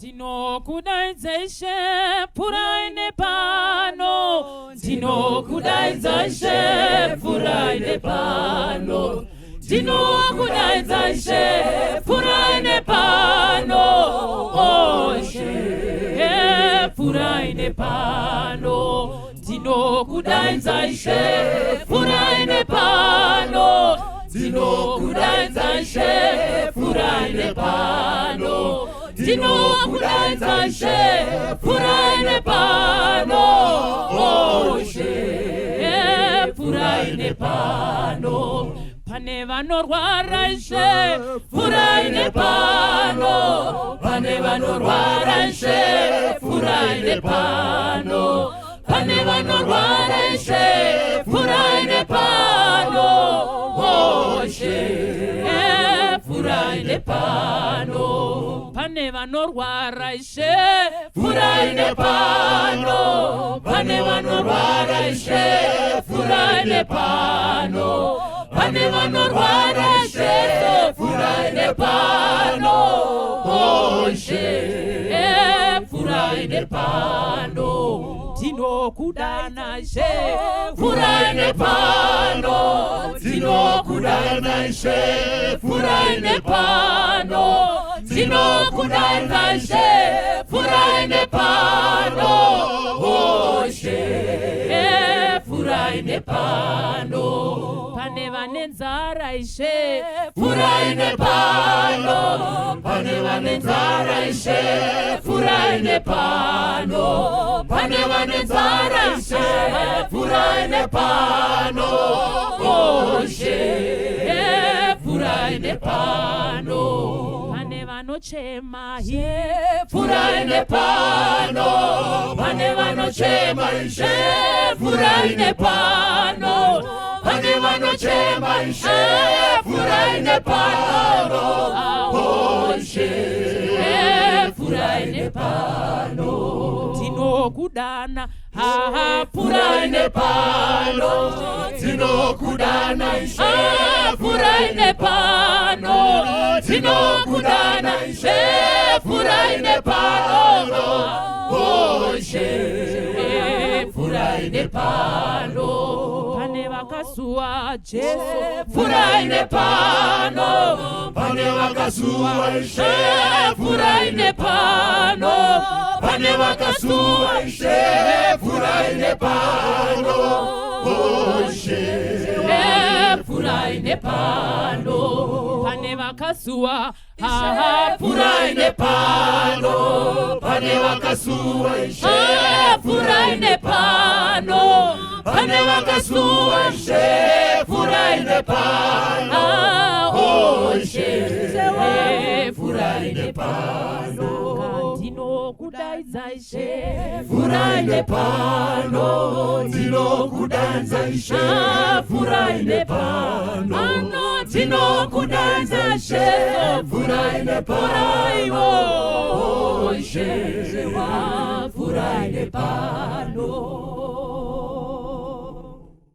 Ndinokudaidza Ishe, pfuurai nepano. Ndinokudaidza Ishe, pfuurai nepano. Ndinokudaidza Ishe, pfuurai nepano. Oh, Ishe, pfuurai nepano. Ndinokudaidza Ishe, pfuurai nepano. Ndinokudaidza Ishe, pfuurai nepano. Ndinokudaidza Ishe, pfuurai nepano. Oh, Ishe, pfuurai nepano. Pane vanorwara Ishe, pfuurai nepano. Pane vanorwara Ishe, pfuurai nepano. Pane vanorwara Ishe, pfuurai nepano. Oh, Ishe, pfuurai nepano. Pane vanorwara Ishe, pfuurai nepano. Pane vanorwara Ishe, pfuurai nepano. Pane vanorwara Ishe, pfuurai nepano. Oh, Ishe, pfuurai nepano. Ndinokudana Ishe, pfuurai nepano. Ndinokudana Ishe, pfuurai nepano. Ndinokudana Ishe, pfuurai nepano. Oh, Ishe, pfuurai nepano. Pane vane nzara Ishe, pfuurai nepano. Pane vane nzara Ishe, pfuurai nepano. Pane vane nzara Ishe, pfuurai nepano. Oh, Ishe, pfuurai nepano. Pane vanochema Ishe, pfuurai nepano. Pane vanochema Ishe, pfuurai nepano. Pane vanochema Ishe, pfuurai nepano. Oh, Ishe, pfuurai nepano. Ndinokudana, ha, pfuurai nepano. Ndinokudana Ishe, pfuurai nepano. Ndinokudana Ishe, pfuurai nepano. Oh, Ishe, pfuurai nepano. Pane vakasuwa Jesu, pfuurai nepano. Pane vakasuwa Ishe, pfuurai nepano. Pane vakasuwa Ishe, pfuurai nepano. Oh, Ishe, pfuurai nepano. Pane vakasuwa, ha, pfuurai nepano. Pane vakasuwa Ishe, pfuurai nepano. Pane vakasuwa Ishe, pfuurai nepano. Oh, Ishe, pfuurai nepano. Ndinokudaidza Ishe, pfuurai nepano. Ndinokudaidza Ishe, pfuurai nepano. Ndinokudaidza Ishe, pfuurai nepano. Oh, Ishe, pfuurai nepano.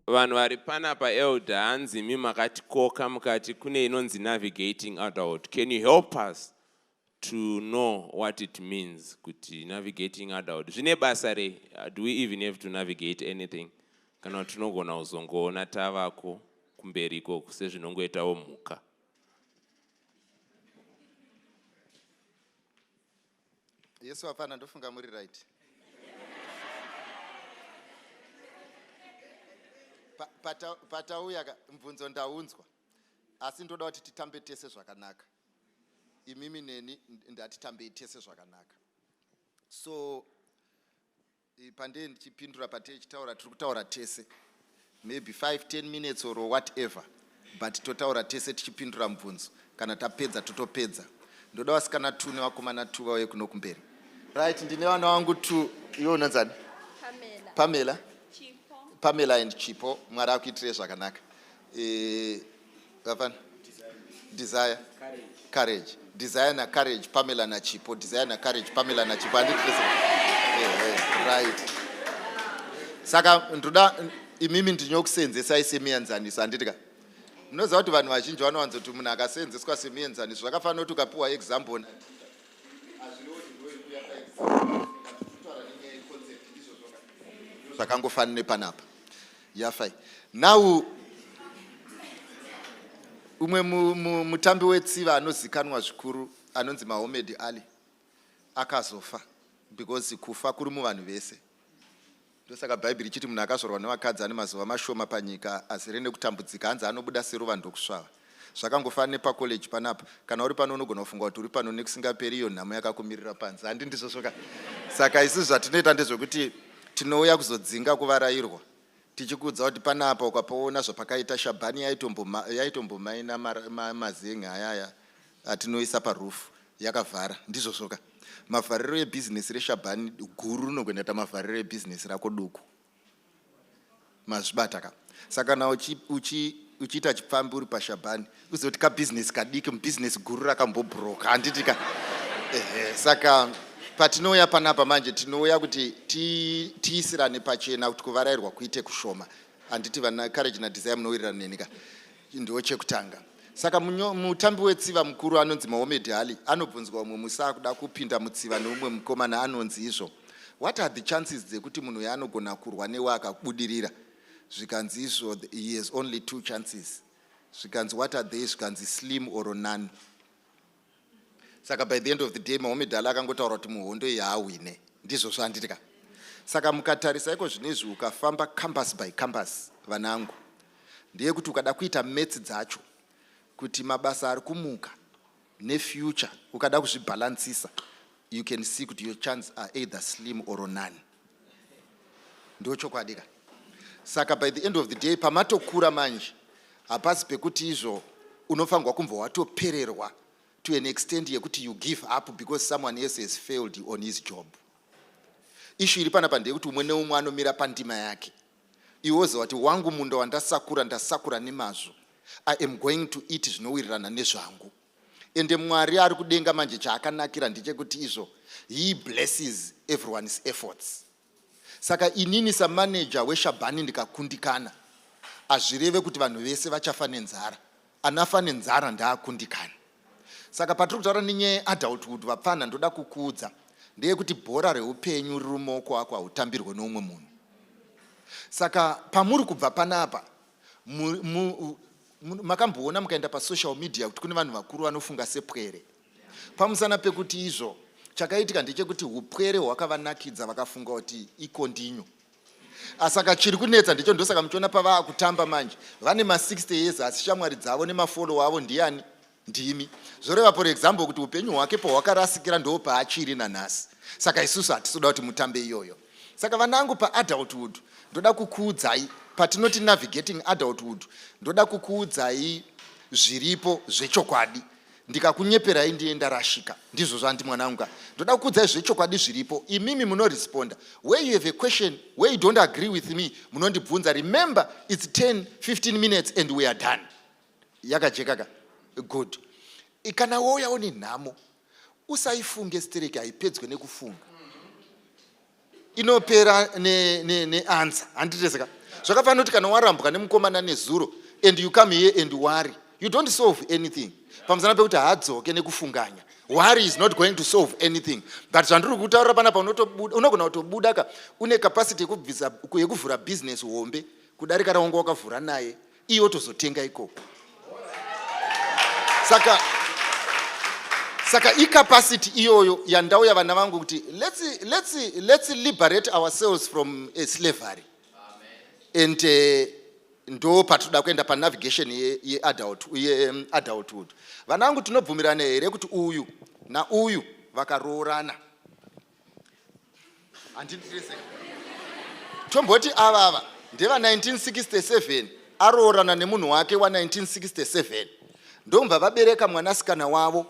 Vanhu vari panapa, elder, hanzi imi makatikoka mukati kune inonzi navigating adult. Can you help us to know what it means kuti navigating adult zvine basa rei? Do we even have to navigate anything, kana kuti tinogona kuzongoona tavako kumberi ikoko sezvinongoitawo mhuka? Yesu hapana, ndofunga muri right. Patauya mubvunzo ndaunzwa, asi ndoda kuti titambe tese zvakanaka. Imimi neni, ndatitambei tese zvakanaka. So pandee ndichipindura, patee chitaura, tiri kutaura tese maybe 5 10 minutes or whatever, but totaura tese tichipindura mubvunzo. Kana tapedza, totopedza. Ndoda vasikana 2 nevakomana 2 vauye kuno kumberi. Right, ndine vana vangu 2. Iwe unonzani? Pamela. Pamela. Chipo. Pamela and Chipo. Mwari akuitire zvakanaka. Vapana Desire, Courage. Desire naCourage, Pamela naChipo. Desire naCourage, Pamela naChipo, handiti? Right, saka ndoda imimi ndinyokusenzesai semienzaniso, handiti ka? Munoziva kuti vanhu vazhinji vanowanzoti munhu akasenzeswa semienzaniso, zvakafanira kuti ukapiwa example. Zvakangofanana nepanapa. Yafai. Now umwe mutambi wetsiva anozikanwa zvikuru anonzi Muhammad Ali akazofa, because kufa kuri muvanhu vese. Ndosaka Bhaibheri ichiti munhu akazvarwa nevakadzi ane mazuva mashoma panyika azere nekutambudzika, hanzi anobuda seruva ndokusvava. Zvakangofanana nepacollege panapa. Kana uri pano unogona kufunga kuti uri pano nekusingaperi, iyo nhamo yakakumirira panze. Handi ndizvozvoka? Saka isusu zvatinoita ndezvekuti tinouya kuzodzinga kuvarayirwa, tichikuudza kuti panapa ukapoona zvapakaita Shabhani yaitombomaina mazen'e ayaya atinoisa paroof yakavhara. Ndizvozvoka? Mavhariro ebhizinesi reShabhani guru rinogona kuita mavhariro ebhizinesi rako duku. Mazvibata ka? Saka kana uchiita chipfambi uri paShabhani, uzoti kabhizinesi kadiki mubhizinesi guru rakambobhuroka, handiti ka? Ehe. Saka patinouya panapa manje, tinouya kuti tiisirane pachena kuti kuvarayirwa kuite kushoma. Handiti vana Courage naDesire munowirirana neni ka? Ndiwo chekutanga. Saka mutambi wetsiva mukuru anonzi Muhammad Ali anobvunzwa umwe musi akuda kupinda mutsiva neumwe mukomana. Anonzi izvo, "What are the chances dzekuti munhu uyu anogona kurwa newe akabudirira?" Zvikanzi izvo, "He has only two chances." Zvikanzi, "What are they?" Zvikanzi, "Slim or none." Saka by the end of the day Muhammad Ali akangotaura kuti muhondo iyi haawine. Ndizvo zvanditi ka? Saka mukatarisa iko zvinezvi, ukafamba campus by campus, vanangu, ndeyekuti ukada kuita maths dzacho kuti mabasa ari kumuka nefuture, ukada kuzvibhalansisa, you can see kuti your chance are either slim or none. Ndo chokwadi ka? Saka by the end of the day, pamatokura manje, hapasi pekuti izvo unofanirwa kumbva watopererwa to an extent yekuti you give up because someone else has failed on his job. Issue iri panapa ndeyekuti umwe neumwe anomira pandima yake. Iwe woziva kuti wangu munda wandasakura, ndasakura nemazvo. I am going to eat zvinowirirana nezvangu. Ende Mwari ari kudenga manje, chaakanakira ndechekuti izvo he blesses everyone's efforts. Saka inini samanager weShabhani ndikakundikana, hazvireve kuti vanhu vese vachafa nenzara. Anafa nenzara ndaakundikana. Saka patiri kutaura nenyaya yeadulthood, vapfana, ndoda kukuudza ndeyekuti bhora reupenyu riri mumaoko ako, hautambirwe neumwe munhu. Saka pamuri kubva panapa, makamboona mukaenda pasocial media kuti kune vanhu vakuru vanofunga sepwere, pamusana pekuti izvo chakaitika ndechekuti upwere hwakavanakidza, vakafunga kuti icontinue. Saka chiri kunetsa ndicho, ndosaka muchiona pavaa kutamba manje vane ma60 years, asi shamwari dzavo nemafollower avo ndiani? Ndimi. Zvoreva, for example, kuti upenyu hwake pahwakarasikira ndo paachiri nanhasi. Saka isusu hatisi kuti mutambe iyoyo. Saka vanangu, paadulthood ndoda kukuudzai, patinoti navigating adulthood, ndoda kukuudzai zviripo zvechokwadi. Ndikakunyeperai ndiye ndarashika. Ndizvo zvandi, mwanangu ka? Ndoda kukuudzai zvechokwadi zviripo. Imimi munoresponda where you have a question, where you don't agree with me, munondibvunza. Remember, it's 10 15 minutes and we are done. Yakajeka ka? Good. Kana wouyawo nenhamo, usaifunge stereki. Haipedzwe nekufunga, inopera neanswer, handiteseka? Zvakafanira kuti kana warambwa nemukomana nezuro and you come here and worry, you don't solve anything, pamusana pekuti haadzoke nekufunganya. Worry is not going to solve anything. But zvandiri kutaurira panapa, unogona kutobuda ka une capacity yekubvisa, yekuvhura business hombe kudarika raunga wakavhura naye, iye otozotenga ikoko. Saka icapacity iyoyo yandauya, vana vangu, kuti let's liberate ourselves from a slavery. And ndo patinoda kuenda panavigation yeadulthood. Ye vana vangu, tinobvumirana here kuti uyu nauyu vakaroorana? Handindireseka. Tomboti avava ndeva 1967, aroorana nemunhu wake wa1967, ndomva vabereka mwanasikana wavo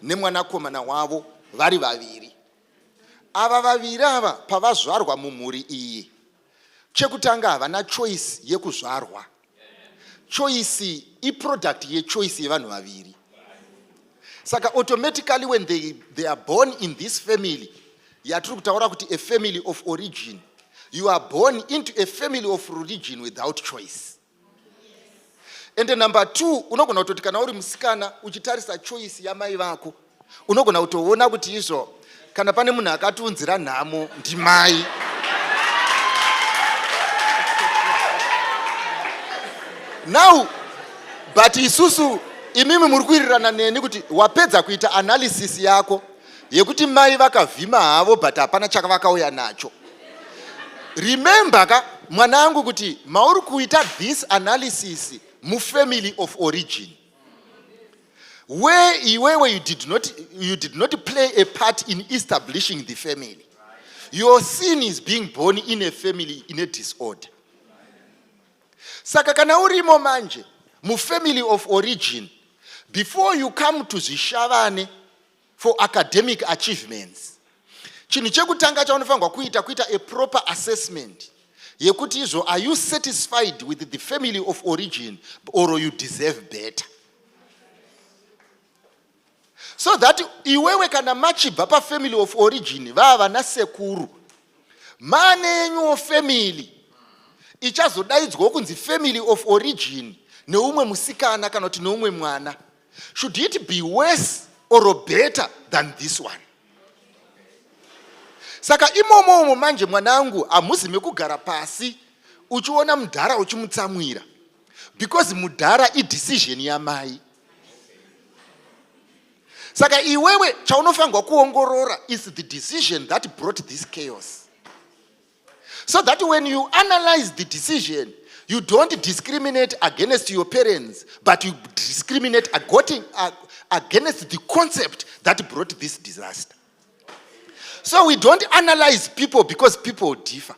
nemwanakomana wavo vari vaviri. Ava vaviri ava pavazvarwa mumhuri iyi, chekutanga, havana choice yekuzvarwa. Choice iproduct yechoice yevanhu vaviri. Saka automatically when they are born in this family yatiri kutaura kuti a family of origin, you are born into a family of religion without choice. And number two, unogona kutoti kana uri musikana uchitarisa choice yamai vako, unogona kutoona kuti izvo kana pane munhu akatiunzira nhamo ndimai. Now, but isusu imimi muri kuwirirana neni kuti wapedza kuita analysis yako yekuti mai vakavhima havo, but hapana chakavakauya nacho. Remember ka, mwanangu, kuti mauri kuita this analysis mufamily of origin where iwewe you did not play a part in establishing the family. Your sin is being born in a family in a disorder. Saka kana urimo manje mufamily of origin, before you come to Zvishavane for academic achievements, chinhu chekutanga chaunofanirwa kuita, kuita a proper assessment yekuti izvo, are you satisfied with the family of origin or you deserve better? So that iwewe kana machibva pafamily of origin, vava vana sekuru, mane yenyuwo family ichazodaidzwawo kunzi family of origin neumwe musikana kana kuti neumwe mwana, should it be worse or better than this one? Saka imomomo manje, mwanangu, hamuzi mekugara pasi uchiona mudhara uchimutsamwira, because mudhara idecision yamai. Saka iwewe chaunofanirwa kuongorora is the decision that brought this chaos, so that when you analyze the decision, you don't discriminate against your parents, but you discriminate against the concept that brought this disaster. So we don't analyze people because people differ,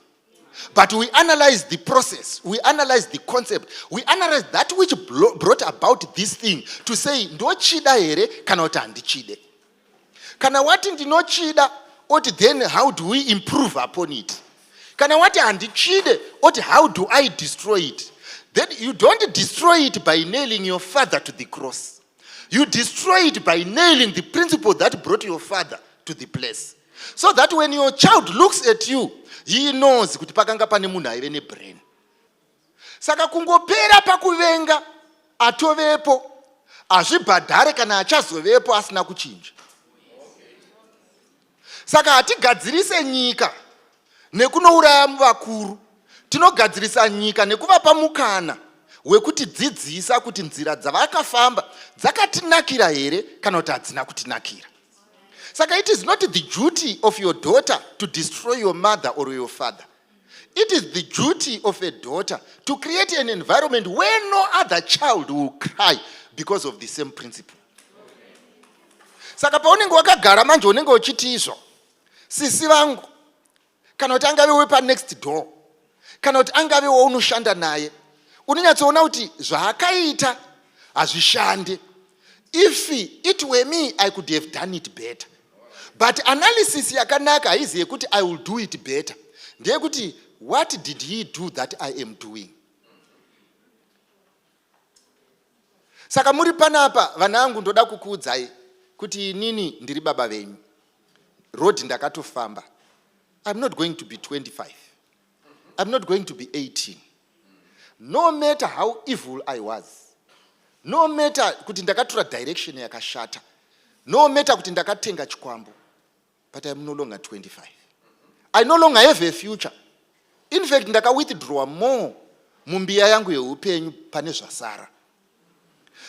but we analyze the process, we analyze the concept, we analyze that which brought about this thing to say, ndochida here kana kuti handichide? Kana wati ndinochida, oti then how do we improve upon it? Kana wati handichide, oti how do I destroy it? Then you don't destroy it by nailing your father to the cross. You destroy it by nailing the principle that brought your father to the place, so that when your child looks at you, he knows kuti pakanga pane munhu aive nebrain. Saka kungopera pakuvenga atovepo hazvibhadhare kana achazovepo asina kuchinja. Saka hatigadzirise nyika nekunouraya muvakuru. Tinogadzirisa nyika nekuvapa mukana wekutidzidzisa kuti nzira dzavakafamba dzakatinakira here kana kuti hadzina kutinakira. Saka it is not the duty of your daughter to destroy your mother or your father. It is the duty of a daughter to create an environment where no other child will cry because of the same principle. Saka paunenge wakagara manje, unenge uchiti izvo, sisi vangu, kana kuti angave wepanext door, kana kuti angave waunoshanda naye, unonyatsoona kuti zvaakaita hazvishande. If it were me, I could have done it better. But analysis yakanaka haizi yekuti I will do it better, ndeyekuti what did he do that I am doing? Saka muri panapa, vanangu, ndoda kukuudzai kuti inini ndiri baba venyu. Road ndakatofamba. I'm not going to be 25, I'm not going to be 18. No matter how evil I was, no matter kuti ndakatora direction yakashata, no matter kuti ndakatenga chikwambo, but I'm no longer 25. I no longer have a future. In fact, ndakawithdrawa more mumbiya yangu yeupenyu pane zvasara.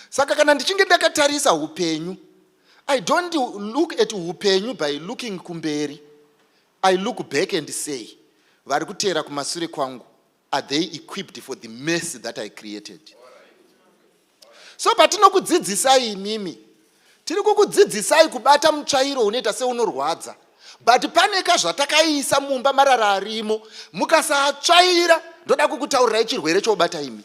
Saka kana ndichinge ndakatarisa upenyu, I don't look at upenyu by looking kumberi. I look back and say, vari kuteera kumasure kwangu, are they equipped for the mess that I created? So patinokudzidzisai imimi, tiri kukudzidzisai kubata mutsvairo unoita seunorwadza, but pane kazvatakaisa mumba, marara arimo, mukasaatsvaira, ndoda kukutaurirai chirwere chobata imi.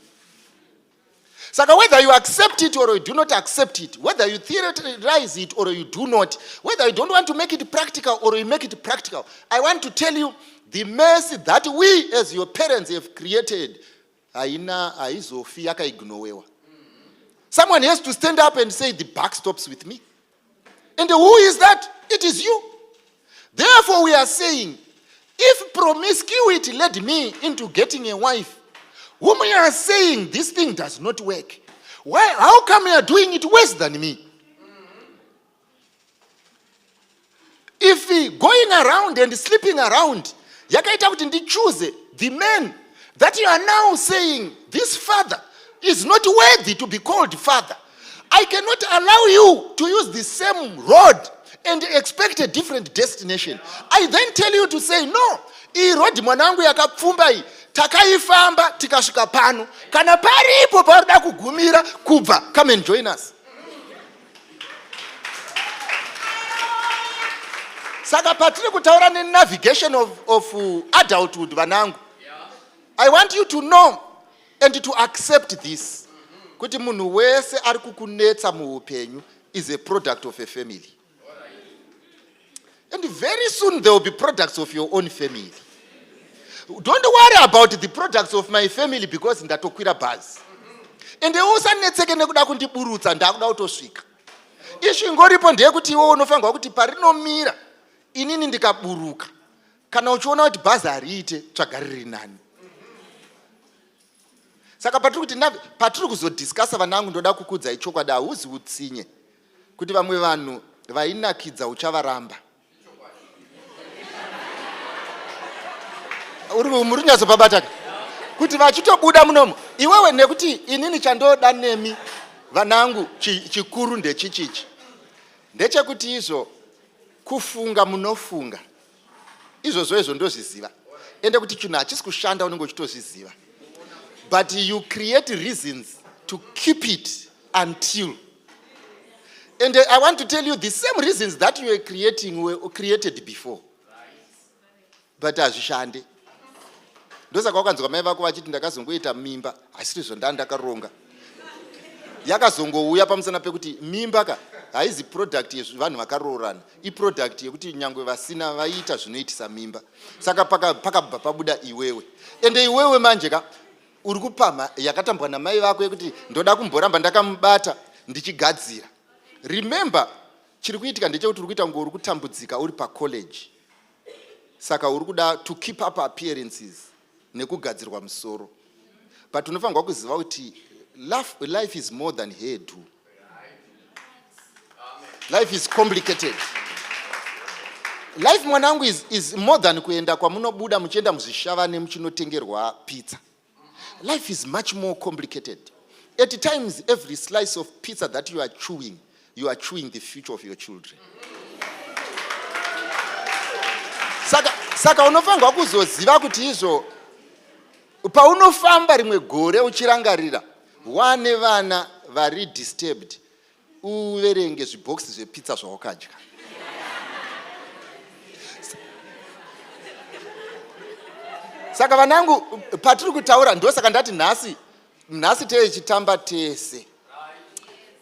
Saka whether you accept it or you do not accept it, whether you theorize it or you do not, whether you don't want to make it practical or you make it practical, I want to tell you, the mess that we as your parents have created haina, haizofi yakaignowewa. Someone has to stand up and say, "The buck stops with me." And who is that? It is you. Therefore we are saying, if promiscuity led me into getting a wife whom you are saying this thing does not work, why, how come you are doing it worse than me? If going around and sleeping around yakaita kuti ndichoose the man that you are now saying this father is not worthy to be called father. I cannot allow you to use the same road and expect a different destination. I then tell you to say, no, iyi road mwana wangu yakapfumba iyi, takaifamba tikasvika pano. Kana paripo paunoda kugumira kubva, come and join us. Saka patiri kutaura nenavigation of adulthood, vanangu, I want you to know and to accept this, kuti munhu wese ari kukunetsa muupenyu is a product of a family, and very soon there will be products of your own family. Don't worry about the products of my family, because ndatokwira bhazi, ende usanetseke nekuda kundiburutsa, ndakuda kutosvika. Issue ingoripo ndeyekuti iwe unofanirwa kuti parinomira inini ndikaburuka, kana uchiona kuti bhazi hariite, tsvaga riri nani. Saka patiri kuti patiri kuzodiscussa, vanangu, ndoda kukudzai chokwadi, hauzi utsinye kuti vamwe vanhu vainakidza uchavaramba. Uri muri kunyatsopabataka kuti vachitobuda munomo iwewe, nekuti inini chandoda nemi vanangu chikuru ndechichichi, ndechekuti izvo kufunga munofunga izvozvo, izvo ndozviziva, ende kuti chinhu hachisi kushanda unenge uchitozviziva, but you create reasons to keep it until. And I want to tell you, the same reasons that you were creating were created before, but hazvishande. Ndosaka wakanzwa mai vako vachiti, "Ndakazongoita mimba, hasiri zvo ndakaronga, yakazongouya." Pamusana pekuti mimba ka haizi product yevanhu vakaroorana, iproduct yekuti nyangwe vasina vaita zvinoitisa mimba. Saka pakabva pabuda iwewe, ende iwewe manje ka uri kupamha yakatambwa namai vako yekuti ndoda kumboramba ndakamubata ndichigadzira. Remember, chiri kuitika ndechekuti uri kuita kunge uri kutambudzika uri pacollege, saka uri kuda to keep up appearances nekugadzirwa musoro, but unofanirwa kuziva kuti life is more than hairdo. Life is complicated. Life, mwanangu, is more than kuenda kwamunobuda muchienda muzvishavane muchinotengerwa pizza. Life is much more complicated. At times, every slice of pizza that you are chewing, you are chewing the future of your children. Saka unofanirwa kuzoziva kuti izvo paunofamba rimwe gore uchirangarira wane vana vari disturbed, uverenge zvibhokisi zvepizza zvawakadya. Saka vanangu, patiri kutaura, ndosaka ndati nhasi teichitamba tese,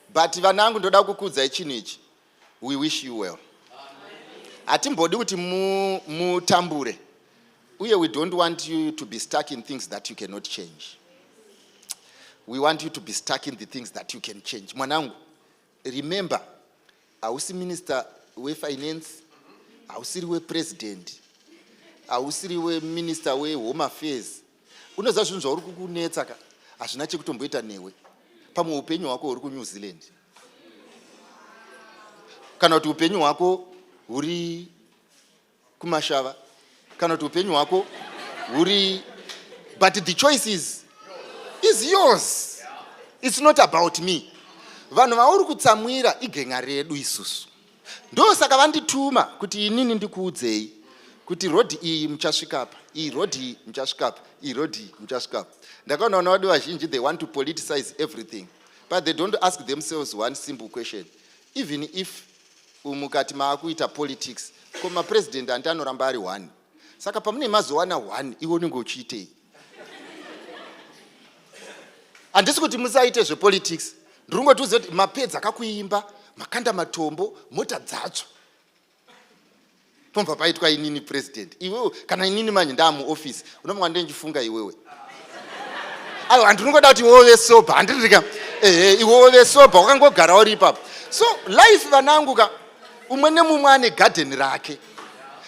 but vanangu, ndoda kukuudzai chinhu ichi: we wish you well. Hatimbodi kuti mutambure, uye we don't want you to be stuck in things that you cannot change. We want you to be stuck in the things that you can change. Mwanangu, remember, hausi minister wefinance, hausiri wepresident, hausiri weminister wehome affairs. Unoziva zvinhu zvauri kukunetsa ka hazvina chekutomboita newe. Pamwe upenyu hwako huri kuNew Zealand, kana kuti upenyu hwako huri kumashava, kana kuti upenyu hwako huri, but the choice is yours. It's not about me. Vanhu vauri kutsamwira igenga redu isusu. Ndosaka vandituma kuti inini ndikuudzei kuti road iyi muchasvikapa, iyi road iyi muchasvikapa, iyi road iyi muchasvikapa. Ndakaona vana vadu vazhinji, they want to politicize everything, but they don't ask themselves one simple question: even if mukati maakuita politics, ko mapresident andi anoramba ari one? Saka pamune mazowana one, iwe unenge uchiitei? Handisi kuti musaite zvepolitics, ndiri kungotiudza kuti mapedza kakuimba, makanda matombo, mota dzatsva, pomva paitwa inini president. Iwewe, kana inini manje ndaamuofisi, unomwa ndendichifunga iwewe. Aiwa, handinongoda kuti iwewe vesober, handirika? Ehe, iwewe vesober, wakangogara uri ipapo. So life, vanangu ka, umwe nemumwe ane gadheni rake.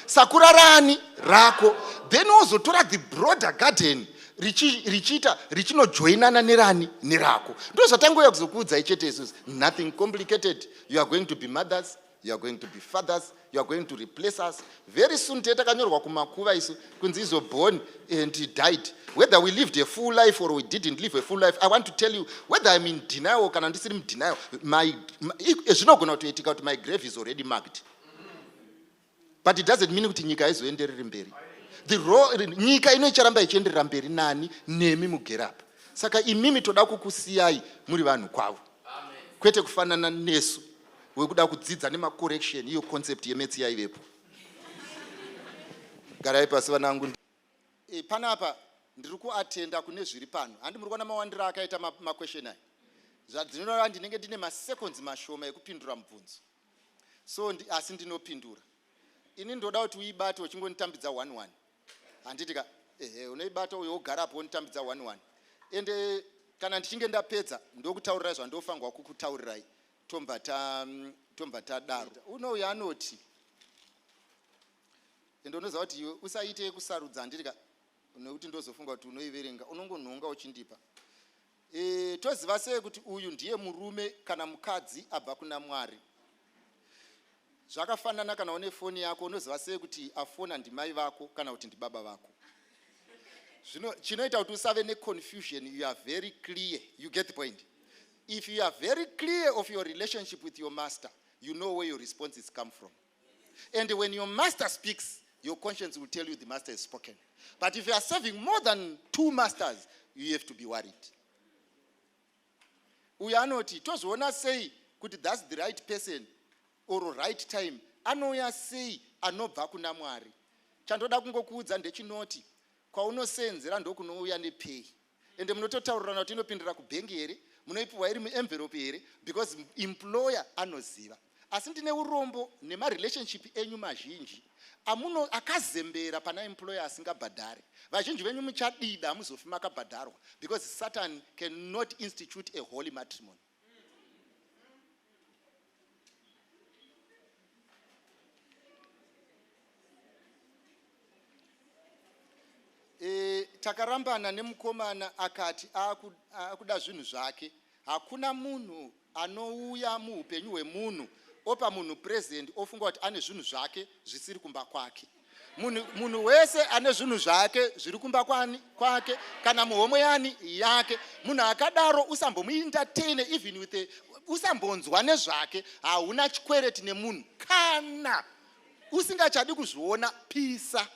Sakurarani rako, then wozotora the broader garden richiita richinojoinana nerani nerako. Ndo zvatangouya kuzokuudzai chete isusu. Nothing complicated. You are going to be mothers. You are going to be fathers. You are going to replace us. Very soon tee takanyorwa kumakuva isu kunzi izo born and he died. Whether we lived a full life or we didn't live a full life, I want to tell you, whether I'm in denial kana ndisiri mudenial, zvinogona kutoitika kuti my grave is already marked. But it doesn't mean kuti nyika haizoendereri mberi. The nyika ino icharamba ichienderera mberi nani nemi mugere apa. Saka imimi toda kukusiyai muri vanhu kwavo. Kwete kufanana nesu wekuda kudzidza nemacorrection iyo concept yemetsi yaivepo. Garai pasi vanangu. Panapa ndiri kuatenda kune zviri pano. Handi muri kuona mawandiro akaita maquestion aya. Zvadzinoreva ndinenge ndine maseconds mashoma ekupindura mubvunzo. So asi ndinopindura. Ini ndoda kuti uibate uchingonitambidza 1-1. Handiti ka? Ehe, unoibata uyo wogara apo wonitambidza 1-1. Ende kana ndichinge ndapedza ndokutaurirai zvandofanirwa kukutaurirai. Tombva tadaro. Unouya anoti ende unoziva kuti iwe usaite kusarudza, handiti ka? Nekuti ndozofunga kuti unoiverenga, unongonhonga uchindipa. Toziva sei kuti uyu ndiye murume kana mukadzi abva kuna Mwari? Zvakafanana kana une foni yako, unoziva sei kuti afona ndimai vako kana kuti ndibaba vako? Zvino chinoita kuti usave neconfusion, you are very clear. You get the point. If you are very clear of your relationship with your master, you know where your responses come from. And when your master speaks, your conscience will tell you the master has spoken. But if you are serving more than two masters, you have to be worried. Uyo anoti, tozoona sei kuti that's the right person or right time? Anouya sei anobva kuna Mwari? Chandoda kungokuudza ndechinoti, kwaunosenzera ndokunouya nepay. Ende munototaurirana kuti inopindira kubhengi here, munoipiwa iri muenvelope here, because employer anoziva. Asi ndine urombo nemarelationship enyu mazhinji amuno akazembera pana employer asingabhadhari. Vazhinji venyu muchadida, hamuzofi makabhadharwa, because Satan cannot institute a holy matrimony. Takarambana nemukomana akati akuda zvinhu zvake. Hakuna munhu anouya muupenyu hwemunhu opa munhu present ofunga kuti ane zvinhu zvake zvisiri kumba kwake. Munhu wese ane zvinhu zvake zviri kumba kwake kana muhomwe yani yake. Munhu akadaro usambomuentertaine, even with a, usambonzwa nezvake. Hauna chikwereti nemunhu. Kana usingachadi kuzviona, pisa.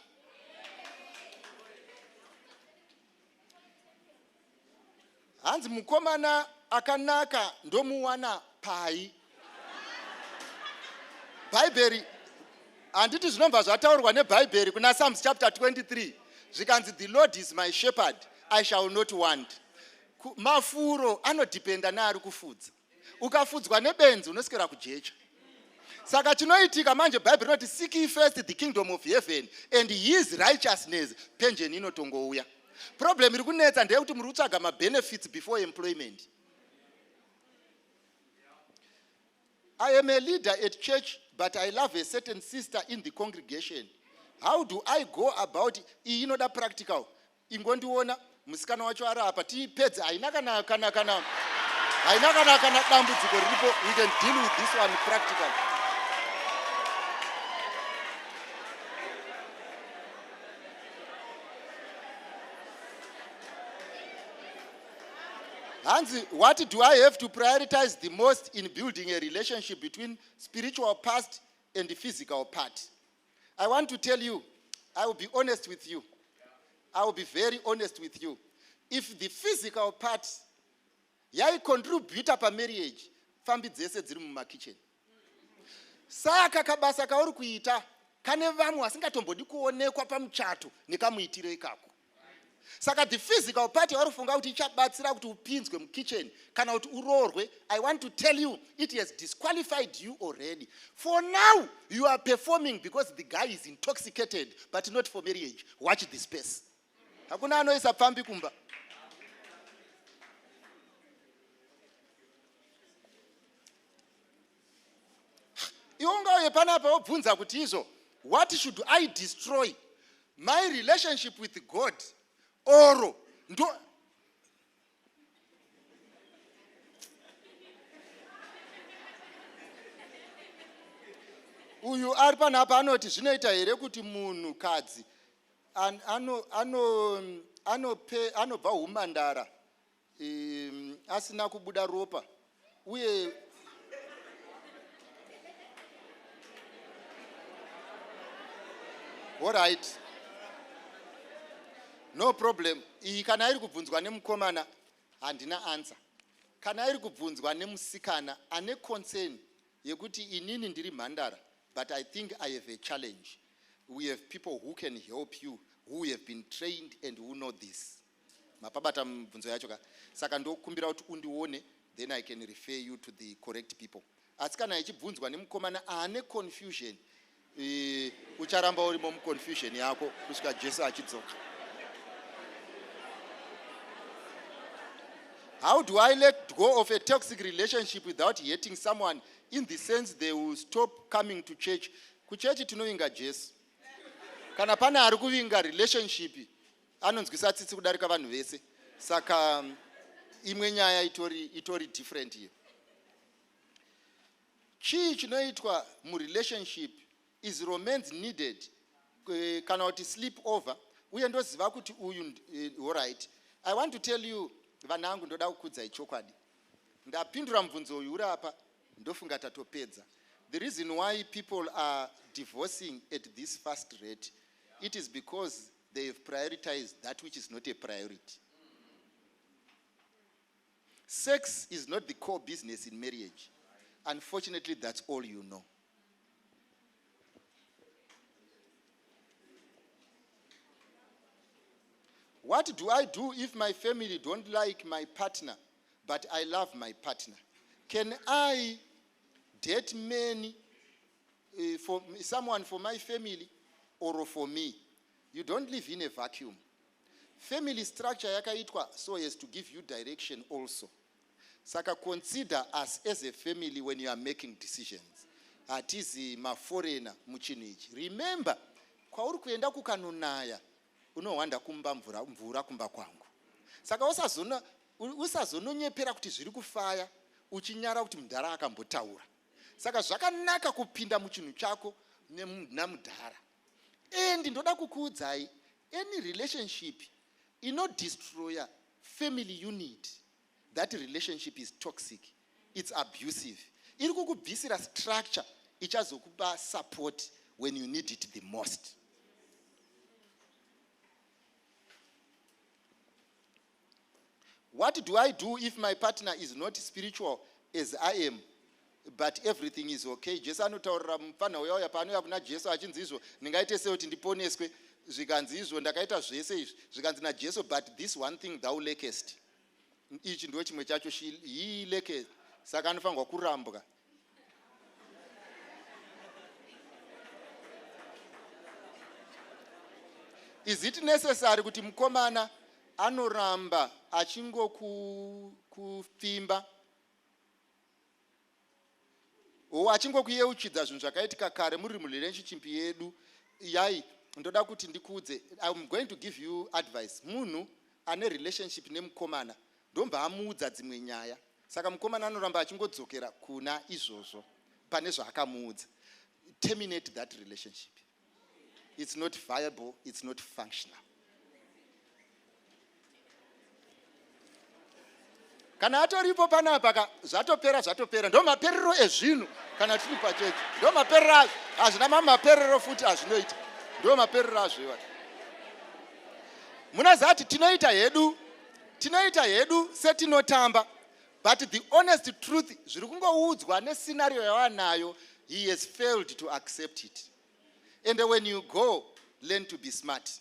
Hanzi mukomana akanaka ndomuwana pai? Bhaibheri handiti zvinobva zvataurwa neBhaibheri kuna Psalms chapter 23, zvikanzi the Lord is my shepherd, I shall not want. Mafuro anodhipenda neari kufudza. Ukafudzwa nebenzi unoswera kujecha. Saka chinoitika manje, Bhaibheri rinoti seek ye first the kingdom of heaven and his righteousness, pension inotongouya. Problem iri kunetsa ndeyekuti muri kutsvaga mabenefits before employment. I am a leader at church, but I love a certain sister in the congregation. How do I go about? Iyi inoda practical. Ingondiona musikana wacho ari apa, tipedze. Haina kana kana kana haina kana kana dambudziko riripo. We can deal with this one practically. Hanzi, what do I have to prioritize the most in building a relationship between spiritual past and the physical part? I want to tell you, I will be honest with you. I will be very honest with you. If the physical part yaicontributa pamarriage, pfambi dzese dziri mumakitchen. Saka kabasa kauri kuita kane vamwe vasingatombodi kuonekwa pamuchato nekamuitiro ikako. Saka the physical part yauri kufunga kuti ichabatsira kuti upinzwe mukitchen kana kuti uroorwe, I want to tell you it has disqualified you already. For now you are performing because the guy is intoxicated, but not for marriage. Watch the space. Hakuna anoisa pfambi kumba. Iwe ungauye panapa wobvunza kuti izvo, what should I destroy? My relationship with God or ndo Uyu ari panapa anoti zvinoita here kuti munhukadzi anobva humandara asina kubuda ropa uye Alright, no problem. Iyi kana iri kubvunzwa nemukomana, handina answer. Kana iri kubvunzwa nemusikana ane concern yekuti inini ndiri mhandara but I think I have a challenge, we have people who can help you, who have been trained and who know this. Mapabata mibvunzo yacho ka? Saka ndokumbira kuti undione, then I can refer you to the correct people. Asi kana ichibvunzwa nemukomana ane confusion, ucharamba urimo muconfusion yako kusvika Jesu achidzoka. How do I let go of a toxic relationship without hating someone, in the sense they will stop coming to church? Kuchechi tinovinga Jesu. Kana pane ari kuvinga relationship, anonzwisa tsitsi kudarika vanhu vese. Saka imwe nyaya itori different iyo. Chii chinoitwa murelationship? Is romance needed, kana kuti sleep over? Uye ndoziva kuti uyu, alright, I want to tell you, vanangu, ndoda kukudzai chokwadi. Ndapindura mubvunzo uyu uri apa, ndofunga tatopedza. The reason why people are divorcing at this fast rate, it is because they have prioritized that which is not a priority. Sex is not the core business in marriage. Unfortunately, that's all you know. What do I do if my family don't like my partner, but I love my partner? Can I date many, for someone for my family or for me? You don't live in a vacuum. Family structure yakaitwa so as to give you direction also. Saka consider us as a family when you are making decisions. Hatizi maforeigner muchinhu ichi. Remember, kwauri kuenda kukanonaya, unohwanda kumba mvura, mvura kumba kwangu. Saka usazononyepera kuti zviri kufaya, uchinyara kuti mudhara akambotaura. Saka zvakanaka kupinda muchinhu chako namudhara. And ndoda kukuudzai, any relationship inodestroya family unit, that relationship is toxic, it's abusive. Iri kukubvisira structure ichazokupa support when you need it the most. What do I do if my partner is not spiritual as I am, but everything is okay? Jesu anotaurira mufana uya uya paanouya kuna Jesu achinzi izvo, ndingaite sei kuti ndiponeswe? Zvikanzi izvo, ndakaita zvese izvi. Zvikanzi naJesu, but this one thing thou lackest. Ichi ndo chimwe chacho he lackest. Saka anofanirwa kurambwa. Is it necessary kuti mukomana anoramba achingokupfimba o achingokuyeuchidza zvinhu zvakaitika kare muri murelationship yedu? Yai, ndoda kuti ndikuudze, I'm going to give you advice. Munhu ane relationship nemukomana, ndombva amuudza dzimwe nyaya, saka mukomana anoramba achingodzokera kuna izvozvo pane zvaakamuudza. Terminate that relationship. It's not viable, it's not functional. Kana atoripo panapa ka, zvatopera, zvatopera. Ndo maperero ezvinhu. Kana tiri pachechi, ndo maperero azvo. Hazvina mamaperero futi azvinoita, ndo maperero azvo iwa. Munoziva kuti tinoita hedu setinotamba, but the honest truth, zviri kungoudzwa nescenario yawanayo, he has failed to accept it. And when you go, learn to be smart.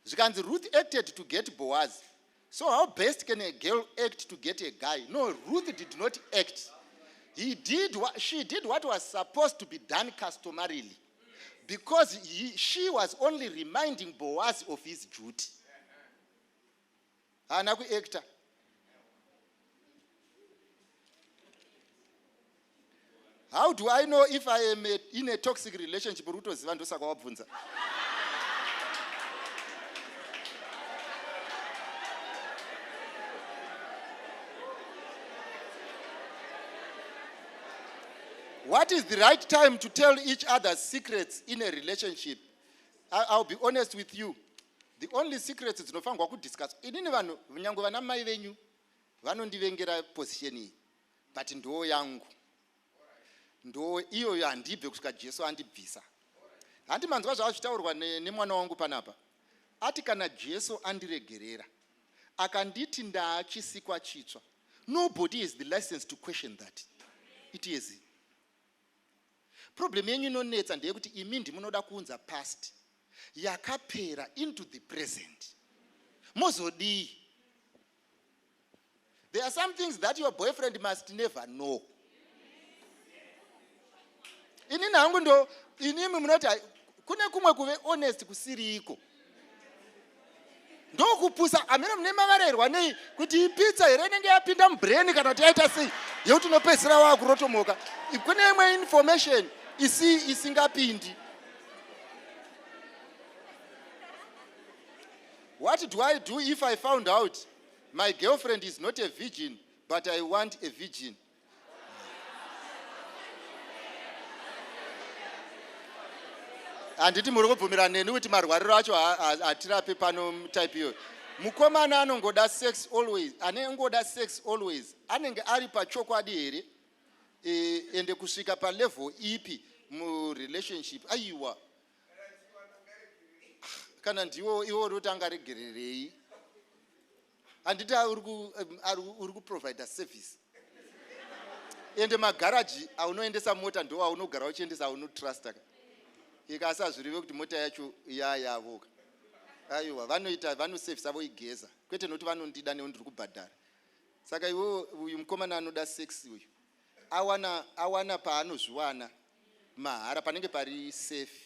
Zvikanzi Ruth acted to get Boaz, so how best can a girl act to get a guy? No, Ruth did not act. He did what, she did what was supposed to be done customarily, because she was only reminding Boaz of his duty. Haana kuacta. How do I know if I am in a toxic relationship? Uri kutoziva, ndosaka wabvunza. What is the right time to tell each other secrets in a relationship? I'll be honest with you, the only secrets dzinofanirwa kudiscuss, inini vanhu, nyange vana mai venyu vanondivengera position iyi, but ndo yangu, ndo iyoyo, handibve kusvika Jesu andibvisa. Handi manzwa zvazvitaurwa nemwana wangu panapa? Ati kana Jesu andiregerera, akanditi ndaachisikwa chitsva, nobody is the license to question that. It is problem yenyu inonetsa ndeyekuti imi ndimunoda kuunza past yakapera into the present. Mozodii? There are some things that your boyfriend must never know. Inini hangu ndo inimi munoti kune kumwe kuve honest kusiriko, ndokupusa. Amene mune mavarerwa nei kuti ipizza here inenge yapinda mubrain, kana kuti yaita sei yekuti unopedzisira waakurotomoka? Kune imwe information isi isingapindi. What do I do if I found out my girlfriend is not a virgin, but I want a virgin? Handiti muri kubvumirana neni kuti marwariro acho hatirape pano? Type iyoyo, mukomana anongoda sex always, anengoda sex always, anenge ari pachokwadi here? Ende kusvika palevel ipi murelationship? Aiwa, kana ndiwo iwo uri kuti angaregererei? Handiti uri kuprovida service? Ende magaraji aunoendesa mota ndo aunogara uchiendesa, aunotrusta ka. Ikasi hazvireve kuti mota yacho yayavoka. Aiwa, vanoita vanosevhisa, voigeza, kwete nokuti vanondida neo ndiri kubhadhara. Saka iwo uyu mukomana anoda sex uyu awana paanozviwana mahara, panenge pari safe.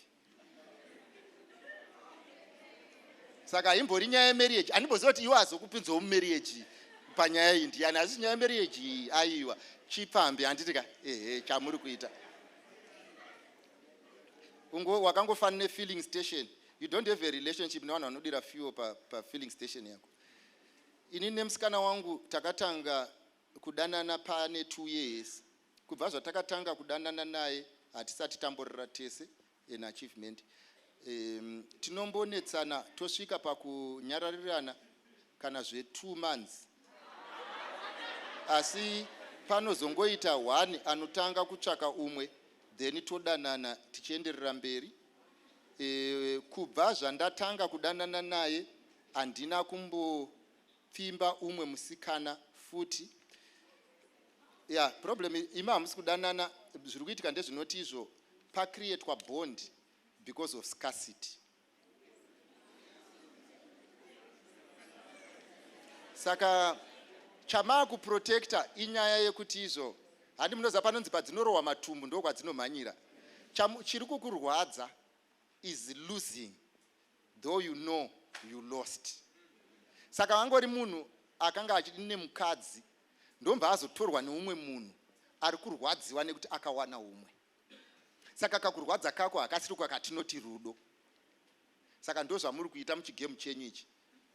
Saka haimbori nyaya yemarriage. Handimboziva kuti iwe azokupinzawo mumarriage panyaya iyi ndiani. Asi nyaya yemarriage iyi, aiwa, chipfambi, handiti ka? Ehe, chamuri kuita wakangofanira nefilling station. You don't have a relationship nevanhu vanodira fuel pafilling station yako. Ini nemusikana wangu takatanga kudanana pane 2 years. Kubva zvatakatanga kudanana naye, hatisati tamborera tese, an achievement. Tinombonetsana tosvika pakunyararirana kana zve2 months, asi panozongoita one anotanga kutsvaka umwe, then todanana tichienderera mberi. Kubva zvandatanga kudanana naye, handina kumbopfimba umwe musikana futi. Ya, problem, imi hamusi kudanana. Zviri kuitika ndezvinoti izvo pacreatwa bond because of scarcity. Saka chamaakuprotecta inyaya yekuti izvo, handi munoziva panonzi padzinorohwa matumbu ndo kwadzinomhanyira. Chiri kukurwadza is losing, though you know you lost. Saka angori munhu akanga achidi nemukadzi, ndomba azotorwa neumwe munhu, ari kurwadziwa nekuti akawana umwe. Saka kakurwadza kako hakasiri kwakatinoti rudo. Saka ndo zvamuri kuita muchigame chenyu ichi.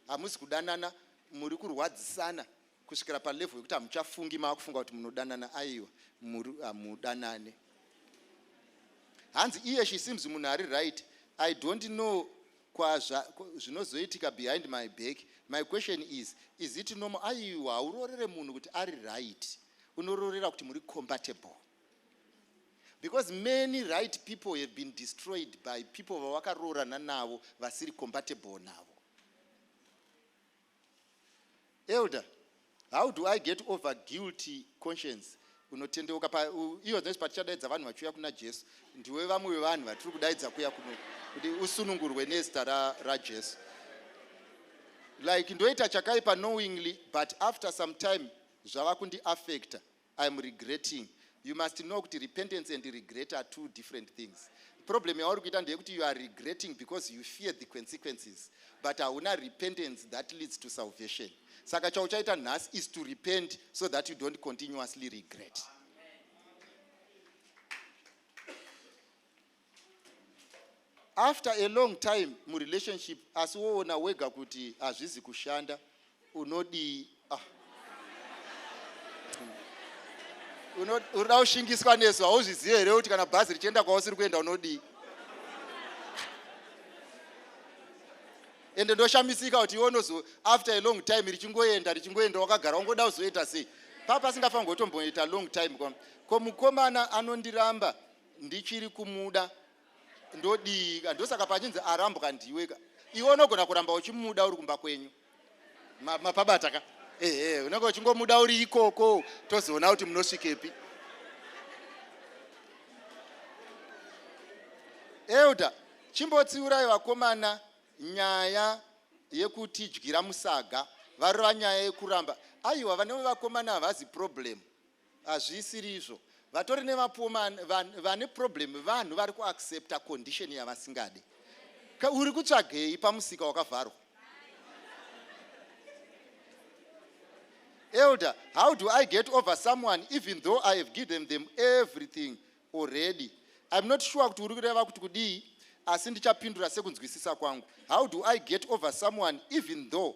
Hamusi kudanana, muri kurwadzisana kusvikira palevel yekuti hamuchafungi, maakufunga kuti munodanana. Aiwa, hamudanane. Hanzi iye she seems munhu ari right. I don't know zvinozoitika behind my back. My question is it normal? Aiwa, haurorere munhu kuti ari right, unororera kuti muri compatible, because many right people have been destroyed by people vavakaroorana navo vasiri compatible navo. Elder, how do I get over guilty conscience? Unotendeuka. Iyo dzese patichadaidza vanhu vachiuya kuna Jesu, ndiwe vamwe vevanhu vatiri kudaidza kuya kuno kuti usunungurwe nezita raJesu. Like ndoita chakaipa knowingly, but after some time zvava kundiaffecta, I'm regretting. You must know kuti repentance and regret are two different things. Problem yauri kuita ndeyekuti you are regretting because you fear the consequences, but hauna repentance that leads to salvation. Saka chauchaita nhasi is to repent so that you don't continuously regret. After a long time murelationship, asi woona wega kuti hazvizi kushanda, unodii? Ah. Unoda kushingiswa nesu, hauzvizive here kuti kana bhazi richienda kwausiri kuenda unodii? Ende ndoshamisika kuti iwe unozo after a long time richingoenda richingoenda wakagara ungoda kuzoita sei? Paa pasingafanirwi kutomboita long time. Ko mukomana anondiramba ndichiri kumuda, ndodii? Ndosaka pachinzi arambwa ndiwe ka. Iwe unogona kuramba uchimuda uri kumba kwenyu. Mapabata ka? Ehe, unenge uchingomuda uri ikoko, tozoona kuti munosvikepi. Elder, chimbotsiurai vakomana nyaya yekutidyira musaga, varova nyaya yekuramba. Aiwa, vane vakomana havazi problem, hazvisiri izvo. Vatori nevapomana vane problem, vanhu vari kuaccepta condition yavasingade. Uri kutsvagei pamusika wakavharwa? Elder, how do I get over someone even though I have given them everything already? I'm not sure kuti uri kureva kuti kudii, asi ndichapindura sekunzwisisa kwangu. How do I get over someone even though?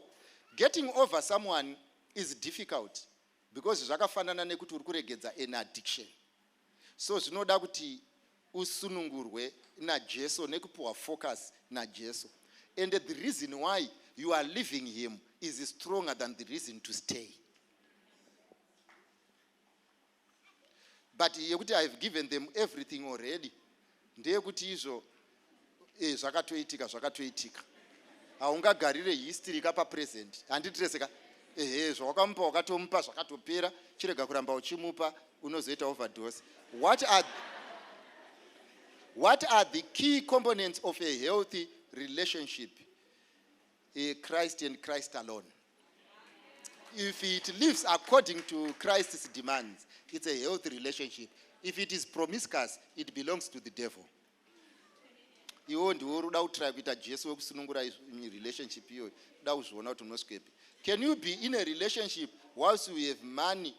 Getting over someone is difficult because zvakafanana nekuti uri kuregedza an addiction. So zvinoda kuti usunungurwe naJesu nekupiwa focus naJesu. And the reason why you are leaving him is stronger than the reason to stay. But yekuti I have given them everything already ndeyekuti izvo zvakatoitika, zvakatoitika. Haungagarire history ka papresent, handitirese ka? Ehe, zvawakamupa wakatomupa, zvakatopera. Chirega kuramba uchimupa, unozoita overdose. What are the key components of a healthy relationship? Christ and Christ alone. If it lives according to Christ's demands, it's a healthy relationship. If it is promiscuous, it belongs to the devil. Iwo ndiwo uri kuda kutry kuita Jesu wekusunungura relationship iyoyo, uda kuzviona kuti unosvikepi. Can you be in a relationship whilst you have money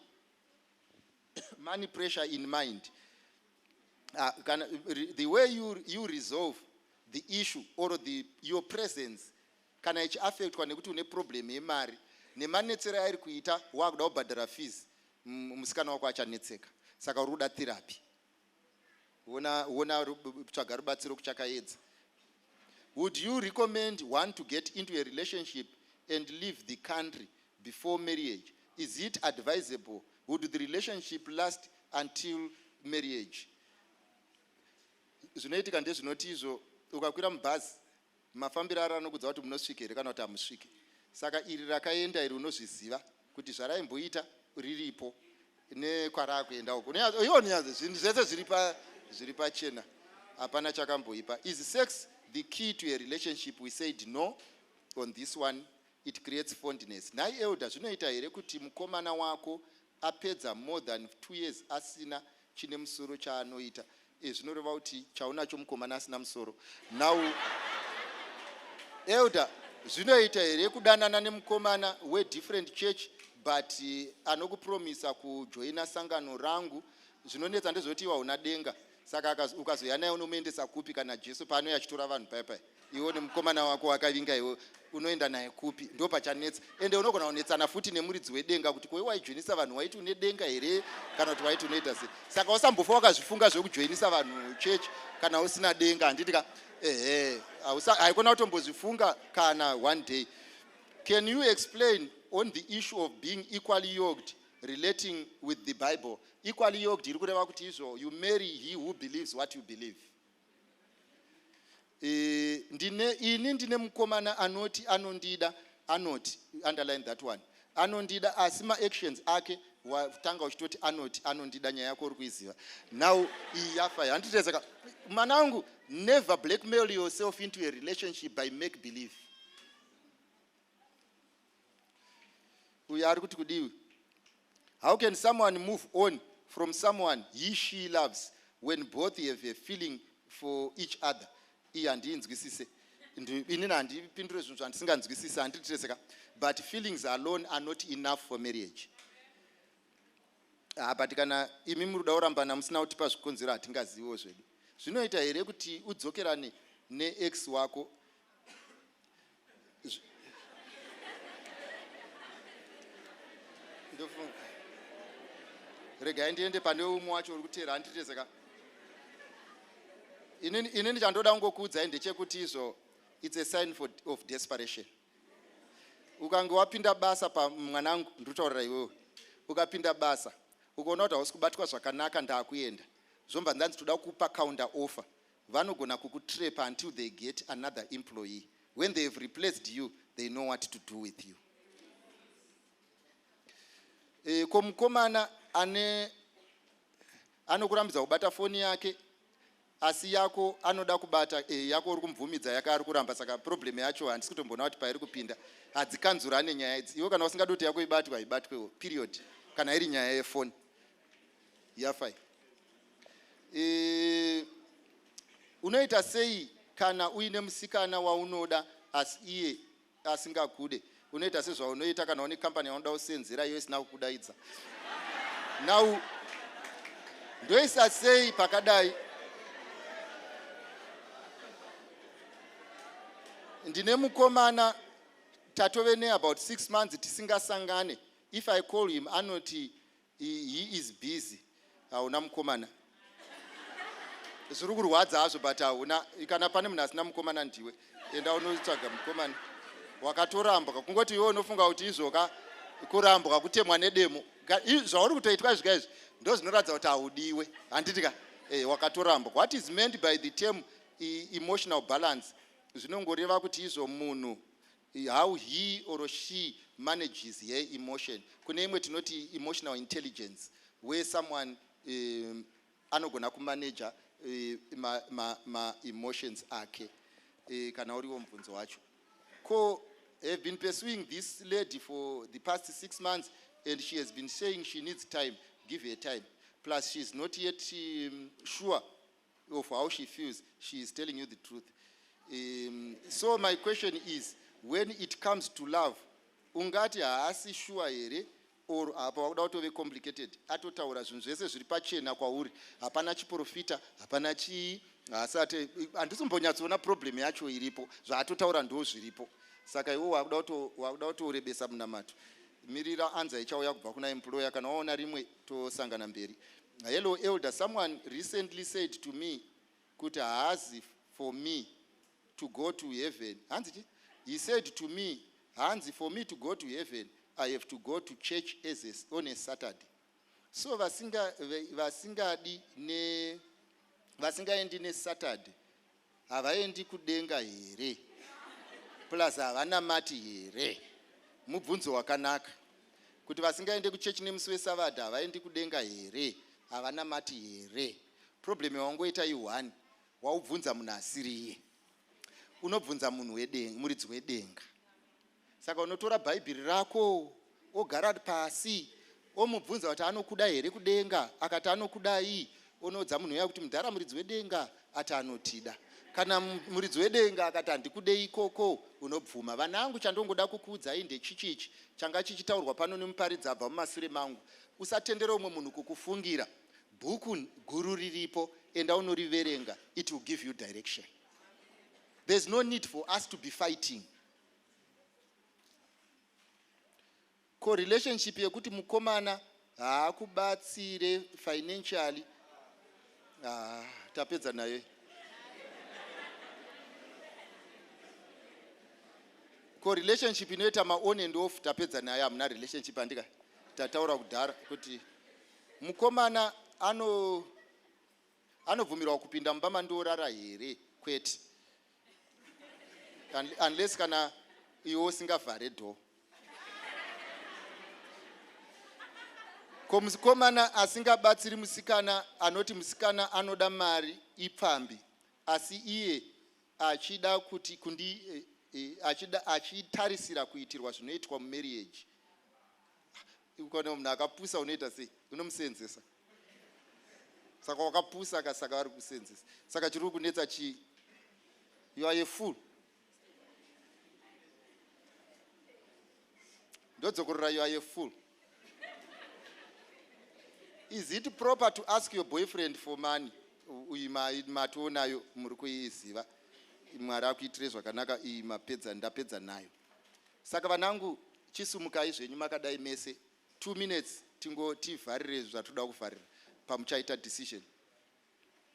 pressure in mind? The way you resolve the issue or your presence kana ichiaffectwa nekuti une problem yemari nemanetsero airi kuita, waakuda kubhadhara fees, musikana wako achanetseka. Saka uri kuda therapy. Ona tsvaga rubatsiro kuchakaedza. Would you recommend one to get into a relationship and leave the country before marriage? Is it advisable? Would the relationship last until marriage? Zvinoitika ndezvinoti izvo, ukakwira mubhazi, mafambiro aro anokudza kuti munosvika here kana kuti hamusviki. Saka iri rakaenda iri, unozviziva kuti zvaraimboita riripo nekwarakuenda uko. Iwo zvinhu zvese zviri pachena, hapana chakamboipa. Is sex the key to a relationship? We said no on this one. It creates fondness. Nhai elder, zvinoita here kuti mukomana wako apedza more than 2 years asina chine musoro chaanoita? Zvinoreva kuti chaunacho mukomana asina musoro. Now elder, zvinoita here kudanana nemukomana wedifferent church but anokupromisa kujoina sangano rangu? Zvinonetsa ndezvekuti iwa una denga, saka ukazoya naye unomuendesa kupi kana Jesu paanouya achitora vanhu paipai? Iwe nemukomana wako wakavinga, iwe unoenda naye kupi? Ndo pachanetsa. Ende unogona kunetsana futi nemuridzi wedenga kuti koi waijoinisa vanhu, waiti une denga here kana kuti waiti unoita sei? Saka usambofa wakazvifunga zvekujoinisa vanhu chechi kana usina denga, handiti ka? Ehe, haikona kutombozvifunga kana one day. Can you explain on the issue of being equally yoked relating with the Bible? Equally yoked iri kureva kuti izvo, you marry he who believes what you believe. Ndine ini ndine mukomana anoti anondida, anoti, underline that one, anondida, asi maactions ake watanga uchitoti anoti anondida. Nyaya yako uri kuiziva now, iyi yafa, handitezeka mwanangu. Never blackmail yourself into a relationship by make believe. Uyo ari kuti kudiwi, how can someone move on from someone he, she loves when both have a feeling for each other? Iyi handiinzwisise. Inini handipindure zvinhu zvandisinganzwisisi, handitireseka. But feelings alone are not enough for marriage. Ah, but kana imi muri kuda kurambana musina kutipa zvikonzero, hatingaziviwo zvedu. Zvinoita here kuti udzokerane neex wako? Ndofunga. Regai ndiende pane umwe wacho uri kuteera, handitezeka. Inini chandoda kungokuudzai ndechekuti izvo it's a sign of desperation. Ukange wapinda basa pamwanangu, ndinotaurira iwewe, ukapinda basa ukaona kuti hausi kubatwa zvakanaka, ndaakuenda, zvobva ndanzi toda kupa counter offer, vanogona kukutrapa until they get another employee. When they have replaced you, they know what to do with you. Ko mukomana ane anokurambidza kubata foni yake, asi yako anoda kubata, yako uri kumubvumidza, yake ari kuramba, saka problem yacho handisi kutomboona kuti pairi kupinda. Hadzikanzurane nyaya idzi. Iwe kana usingadi kuti yako ibatwe, haibatwewo, period. Kana iri nyaya yefoni yafai, unoita sei kana uine musikana waunoda asi iye asingakude? Unoita sezvaunoita kana une kambani yaunoda kusenzera, iyo isina kukudaidza. Now ndoisa sei pakadai? Ndine mukomana, tatove neabout 6 months tisingasangane. If I call him, anoti he is busy. Hauna mukomana, zviri kurwadza hazvo, but hauna. Kana pane munhu asina mukomana, ndiwe. Enda unotsvaga mukomana. Wakatorambwa, kungoti iwe unofunga kuti izvoka kurambwa kutemwa nedemo. Zvauri kutoitwa izvika izvi ndo zvinoratidza kuti haudiwe, handiti ka? Wakatorambwa. What is meant by the term emotional balance? Zvinongoreva kuti izvo munhu, how he or she manages her emotion. Kune imwe tinoti emotional intelligence, where someone anogona kumaneja ma emotions ake. Kana uriwo mubvunzo wacho, ko have been pursuing this lady for the past 6 months and she has been saying she needs time. Give her time. Plus she is not yet sure of how she feels. She is telling you the truth. So my question is, when it comes to love, ungati haasi sure here or apa wakuda kutove complicated? Atotaura zvinhu zvese zviri pachena kwauri, hapana chiprofita, hapana chii, haasati. Handisimbonyatsoona problem yacho iripo. Zvaatotaura ndo zviripo, saka iwo wakuda kutorebesa munamato. Mirira anza ichauya kubva kuna employer. Kana waona rimwe, tosangana mberi. Hello elder, someone recently said to me kuti haazi for me to go to heaven. Hanzi chi? He said to me, hanzi, for me to go to heaven, I have to go to church on a Saturday. So vasingadi ne vasingaendi neSaturday havaendi kudenga here? Plus havanamati here? Mubvunzo wakanaka, kuti vasingaende kuchechi nemusi wesavadha havaendi kudenga here, havanamati here? Problem yawangoita i1, waubvunza munhu asiriye. Unobvunza munhu wedenga, muridzi wedenga. Saka unotora Bhaibheri rako, ogara pasi, omubvunza kuti anokuda here kudenga. Akati anokudai, onoudza munhu uya kuti mudhara, muridzi wedenga ati anotida. Kana muridzi wedenga akati handikudei ikoko, unobvuma. Vanangu, chandongoda kukuudzai ndechichichi changa chichitaurwa pano nemuparidzi abva mumasure mangu: usatendera umwe munhu kukufungira. Bhuku guru riripo, enda unoriverenga. It will give you direction. There's no need for us to be fighting. Ko relationship yekuti mukomana haakubatsire financially? Ah, tapedza naye. Ko relationship inoita maon and off? Tapedza naye. Hamuna relationship, andika tataura kudhara kuti mukomana anobvumirwa kupinda mumba mandorara here? Kwete, unless kana iwe usingavhare door. Ko mukomana asingabatsiri musikana, anoti musikana anoda mari ipfambi, asi iye achida kuti kundi achida achitarisira kuitirwa zvinoitwa mumarriage? Ukaona munhu akapusa, unoita sei? Unomusenzesa. Saka wakapusa ka, saka vari kusenzesa. Saka chiri kunetsa chii? You are a fool. Ndodzokorora, you are a fool. Is it proper to ask your boyfriend for money? Uyi matoonayo, muri kuiziva. Mwari akuitire zvakanaka. Iyi mapedza, ndapedza nayo. Saka vanangu, chisumukai zvenyu makadai mese. 2 minutes. Tingo tivharire zvatoda kuvharira pamuchaita decision.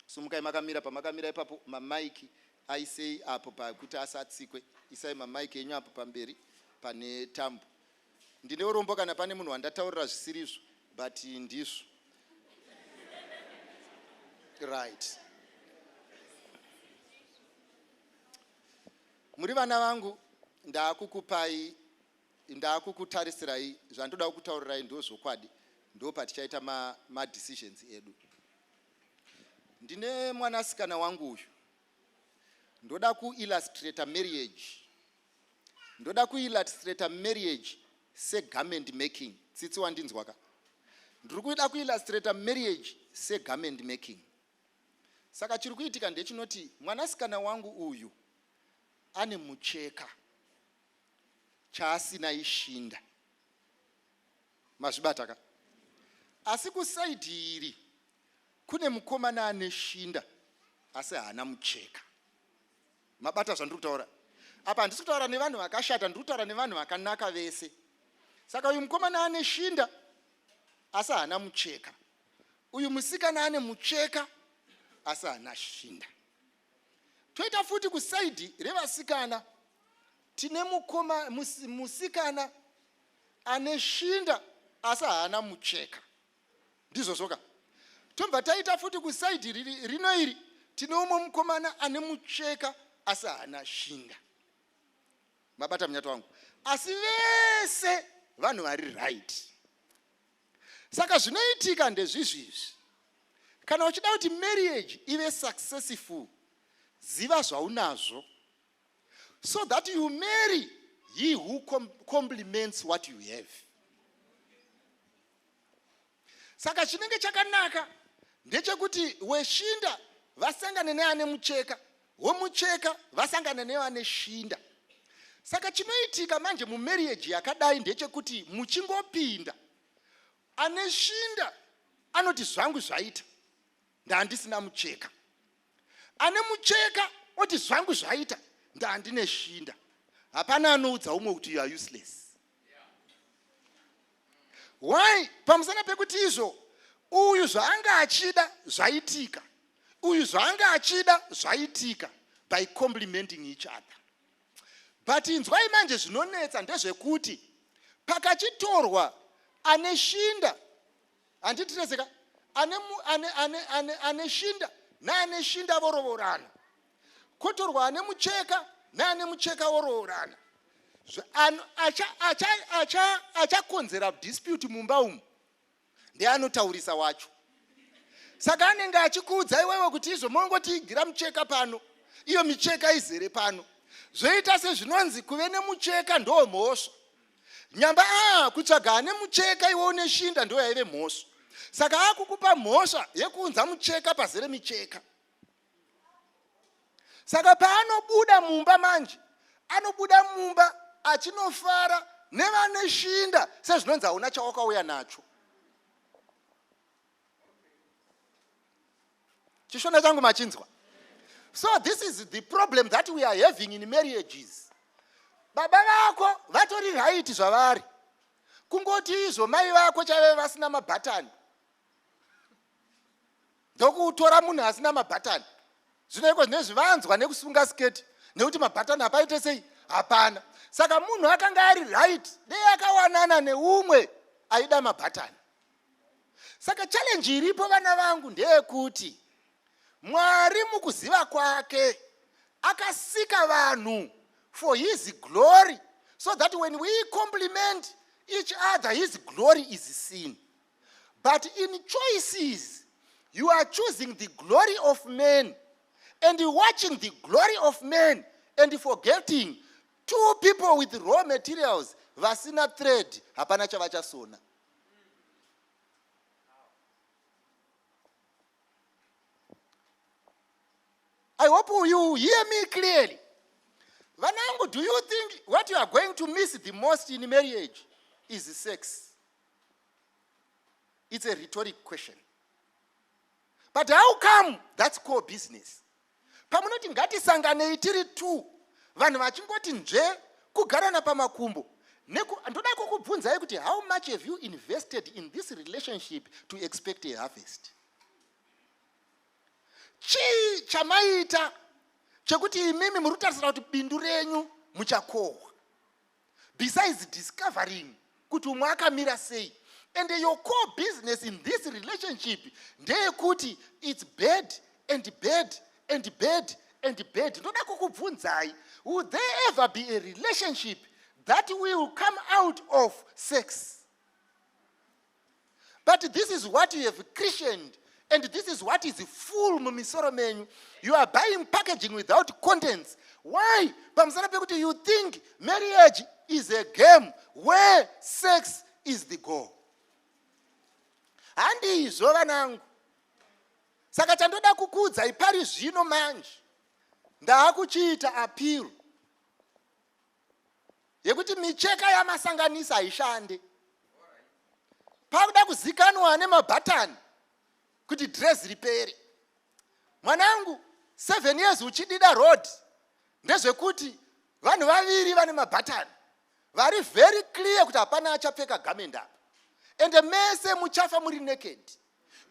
Sumukai makamira pamakamira ipapo. Mamaiki aisei apo pakuti asatsikwe. Isai mamaiki enyu apo pamberi pane tambo. Ndine urombo kana pane munhu wandataurira zvisirizvo, but ndizvo. Right, muri vana vangu, ndaakukupai, ndaakukutarisirayi zvandoda kukutaurirai. Ndo zvokwadi, ndo patichaita madecisions ma edu. Ndine mwanasikana wangu uyu. Ndoda kuillustrata marriage, ndoda kuillustrata marriage segarment making. Tsitsi, wandinzwaka? Ndiri kuda kuillustrata marriage segarment making. Saka chiri kuitika ndechinoti mwanasikana wangu uyu ane mucheka, chaasina ishinda. Mazvibata ka? Asi kuside iri kune mukomana ane shinda asi haana mucheka. Mabata zvandiri kutaura apa? Handisi kutaura nevanhu vakashata, ndiri kutaura nevanhu vakanaka vese. Saka uyu mukomana ane shinda asi haana mucheka, uyu musikana ane mucheka asi haana shinda. Toita futi kuside revasikana, tine mukoma musikana ane shinda asi haana mucheka. Ndizvozvoka? Tobva taita futi kuside rino iri, tine umwe mukomana ane mucheka asi haana shinda. Mabata, munyato wangu? Asi vese vanhu vari right. Saka zvinoitika ndezvizvizvi: kana uchida kuti marriage ive successful, ziva zvaunazvo so that you marry he who complements what you have. Saka chinenge chakanaka ndechekuti weshinda vasangane neane mucheka, womucheka vasangane nevane shinda. Saka chinoitika manje mumarriage yakadai ndechekuti muchingopinda, ane shinda anoti, "Zvangu zvaita, ndandisina mucheka." Ane mucheka oti, "Zvangu zvaita, ndandine shinda." Hapana anoudza umwe kuti you are useless. Why? Pamusana pekuti izvo uyu zvaanga achida zvaitika, uyu zvaanga achida zvaitika, by complimenting each other. But inzwai manje, zvinonetsa ndezvekuti pakachitorwa ane shinda, handitireseka, ane shinda neane shinda vorovorana, kotorwa ane mucheka neane mucheka woroorana, achakonzera dispute mumba umu ndeanotaurisa wacho. Saka anenge achikuudza iwewe kuti izvo mongotiigira mucheka pano, iyo micheka izere pano. Zvoita sezvinonzi kuve nemucheka ndo mhosva. Nyamba a kutsvaga ane mucheka iwe une shinda ndo yaive mhosva. Saka akukupa mhosva yekuunza mucheka pazere micheka. Saka paanobuda mumba manje, anobuda mumba achinofara nevane shinda, sezvinonzi hauna chawakauya nacho. Chishona changu machinzwa? So this is the problem that we are having in marriages. Baba vako vatori right zvavari, kungoti izvo mai vako chaive vasina mabhatani, ndokutora munhu asina mabhatani. Zvino iko zvine zvivanzwa nekusunga sketi nekuti mabhatani hapaite sei? Hapana. Saka munhu akanga ari right, dei akawanana neumwe aida mabhatani. Saka challenge iripo, vana vangu, ndeyekuti Mwari mukuziva kwake akasika vanhu for his glory, so that when we compliment each other, his glory is seen. But in choices, you are choosing the glory of men and watching the glory of men and forgetting two people with raw materials vasina thread hapana chavachasona. I hope you hear me clearly. Vanangu, do you think what you are going to miss the most in marriage is sex? It's a rhetoric question. But how come that's core business? Pamunoti ngatisanganei tiri two, vanhu vachingoti nzve kugarana pamakumbo. Ndoda kukubvunzai kuti how much have you invested in this relationship to expect a harvest? Chii chamaita chekuti imimi muri kutarisira kuti bindu renyu muchakohwa? Besides discovering kuti umwe akamira sei, and your core business in this relationship ndeyekuti it's bad and bad and bad and bad. Ndoda kukubvunzai, will there ever be a relationship that will come out of sex? But this is what you have christianed, and this is what is full mumisoro menyu. You are buying packaging without contents. Why? Pamusana pekuti you think marriage is a game where sex is the goal. Handizvo, vanangu. Saka chandoda kukuudzai pari zvino manje, ndaakuchiita appeal yekuti micheka yamasanganisa haishande. Pakuda kuzikanwa nemabhatani kuti dhirezi ripere. Mwanangu, 7 years uchidida road, ndezvekuti vanhu vaviri vane mabhatani vari very clear kuti hapana achapfeka garment apa, ende mese muchafa muri naked,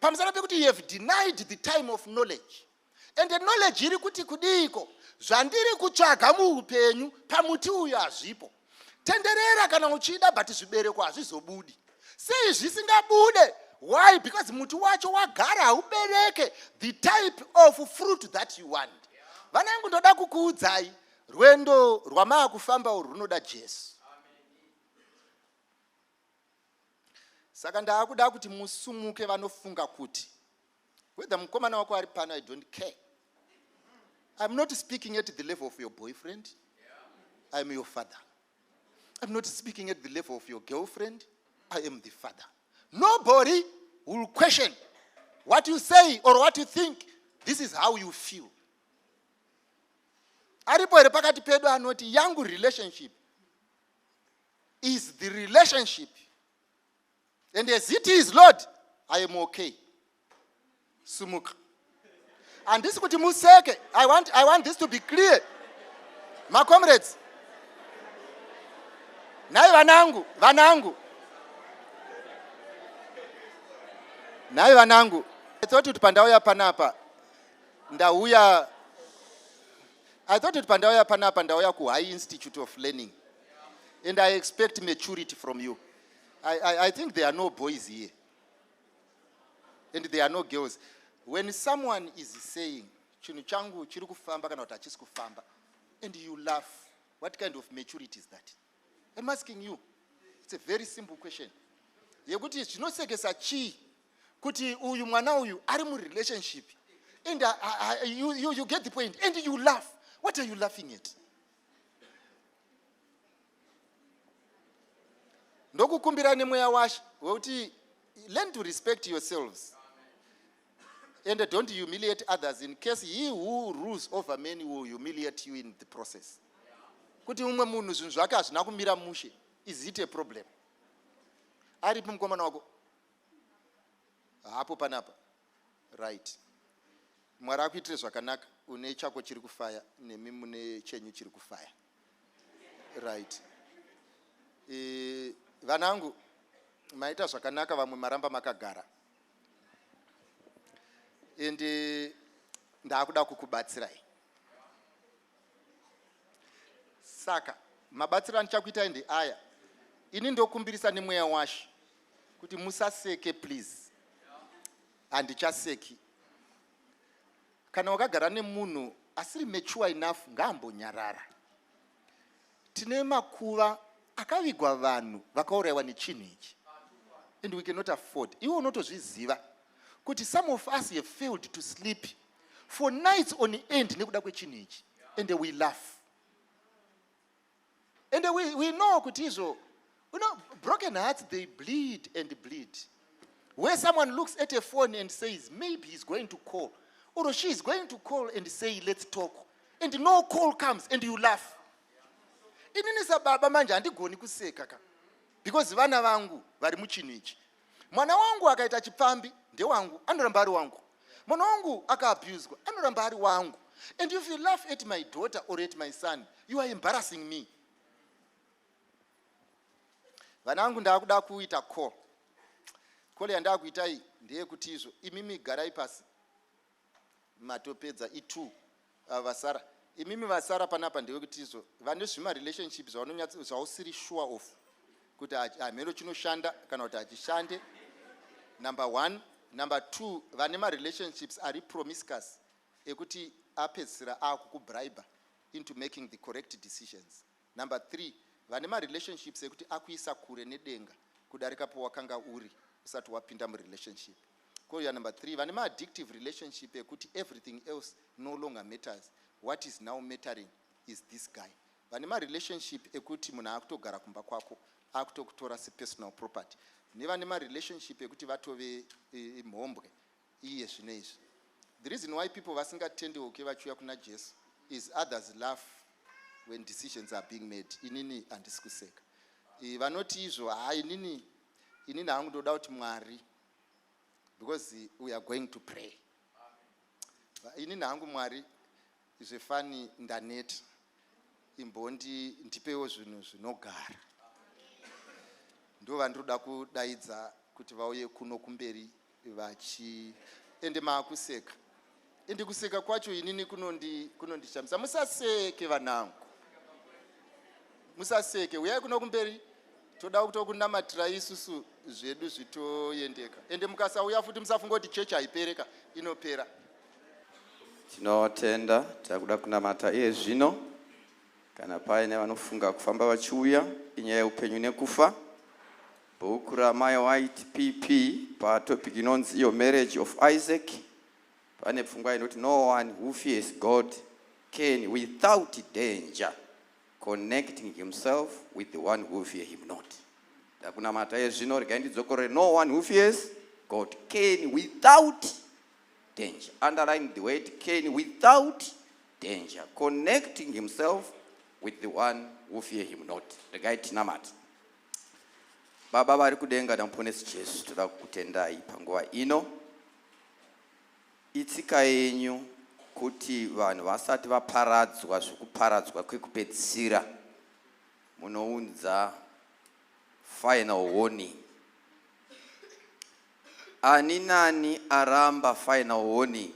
pamusana pekuti you have denied the time of knowledge. And knowledge iri kuti kudiiko? Zvandiri kutsvaga muupenyu pamuti uyu hazvipo. Tenderera kana uchida, but zvibereko hazvizobudi. Sei zvisingabude? Why? Because muti wacho wagara haubereke the type of fruit that you want. Vanangu, ndoda kukuudzai, rwendo rwamaakufamba urwu runoda Jesu. Saka ndaakuda kuti musumuke. Vanofunga kuti whether mukomana wako ari pano, I don't care. I'm not speaking at the level of your boyfriend. I'm your father. I'm not speaking at the level of your girlfriend. I am the father. Nobody will question what you say or what you think. This is how you feel. Aripo here pakati pedu anoti yangu relationship is the relationship, and as it is, Lord, I am okay? Sumuka. Handisi kuti museke. I want this to be clear, macomrades. Nhai vanangu, vanangu, nhai vanangu, I thought kuti pandauya panapa ndauya, I thought kuti pandauya panapa ndauya kuHigh Institute of Learning, and I expect maturity from you. I think there are no boys here and there are no girls. When someone is saying chinhu changu chiri kufamba kana kuti hachisi kufamba, and you laugh, what kind of maturity is that? I'm asking you. It's a very simple question yekuti zvinosekesa chii kuti uyu mwana uyu ari murelationship and you get the point, and you laugh. What are you laughing at? Ndokukumbira nemweya washe wekuti learn to respect yourselves and don't humiliate others, in case he who rules over many will humiliate you in the process. Kuti umwe munhu zvinhu zvake hazvina kumira mushe, is it a problem? Aripi mukomana wako? Hapo panapa. Right, Mwari akuitire zvakanaka. Une chako chiri kufaya, nemi mune chenyu chiri kufaya. Right, vanangu, maita zvakanaka. Vamwe maramba makagara, ende ndaakuda kukubatsirai. Saka mabatsiro andichakuitai ndeaya. Ini ndokumbirisa nemweya washe kuti musaseke, please. Handichaseki. Kana wakagara nemunhu asiri mature enough, ngaambonyarara. Tine makuva akavigwa vanhu vakaurayiwa nechinhu ichi, and we cannot afford. Iwe unotozviziva kuti some of us have failed to sleep for nights on end nekuda kwechinhu ichi, and we laugh, and we know kuti izvo, broken hearts, they bleed and bleed, where someone looks at a phone and says maybe he's going to call or she is going to call and say, "Let's talk," and no call comes, and you laugh. Inini sababa manje handigoni kuseka ka, because vana vangu vari muchinhu ichi. Mwana wangu akaita chipfambi, ndewangu, anoramba ari wangu. Mwana wangu akaabuswa, anoramba ari wangu. And if you laugh at my daughter or at my son, you are embarrassing me. Vana vangu, ndaakuda kuita call. Call yandakuitai ndeyekuti izvo imimi garai pasi, matopedza i2 vasara. Imimi vasara panapa, ndewekuti izvo vane zvimarelationship zvausiri sure of kuti hamheno chinoshanda kana kuti hachishande, number one. Number two, vane marelationships ari promiscuous ekuti apedzisira akukubribe into making the correct decisions. Number three, vane marelationships ekuti akuisa kure nedenga kudarika powakanga uri usati wapinda murelationship. Kouya number three, vane maaddictive relationship ekuti everything else no longer matters, what is now mattering is this guy. Vane marelationship ekuti munhu akutogara kumba kwako, akutokutora sepersonal property, nevane marelationship ekuti vatove mhombwe iye zvino izvi. The reason why people vasingatendeuke vachiuya kuna Jesu is others laugh when decisions are being made. Inini handisi kuseka. Vanoti izvo, ha, inini hangu ndoda kuti Mwari, because we are going to pray. Inini hangu Mwari, zvefani ndaneta, imbondi ndipewo zvinhu zvinogara. Ndo vandiroda kudaidza kuti vauye kuno kumberi vachi ende maakuseka. Ende kuseka kwacho inini kunondishamisa. Musaseke vanangu, musaseke. Uyai kuno kumberi, toda kutokunamatirai isusu, zvedu zvitoendeka. Ende mukasauya futi, musafunga kuti chechi haipereka, inopera. Tinotenda. Takuda kunamata iye zvino. Kana paine vanofunga kufamba vachiuya, inyaya yeupenyu nekufa. Bhuku raMai White PP patopic inonzi iyo Marriage of Isaac, pane pfungwa inoti, "No one who fears God can without danger connecting himself with the one who fear him not." Takunamata iye zvino. Regai ndidzokorore: no one who fears God can without danger, underline the word can, without danger connecting himself with the one who fear him not. Regai tinamate. Baba vari kudenga naMuponesi Jesu, toda kukutendai panguva ino. Itsika yenyu kuti vanhu vasati vaparadzwa zvekuparadzwa kwekupedzisira, munounza final warning. Ani nani aramba final warning,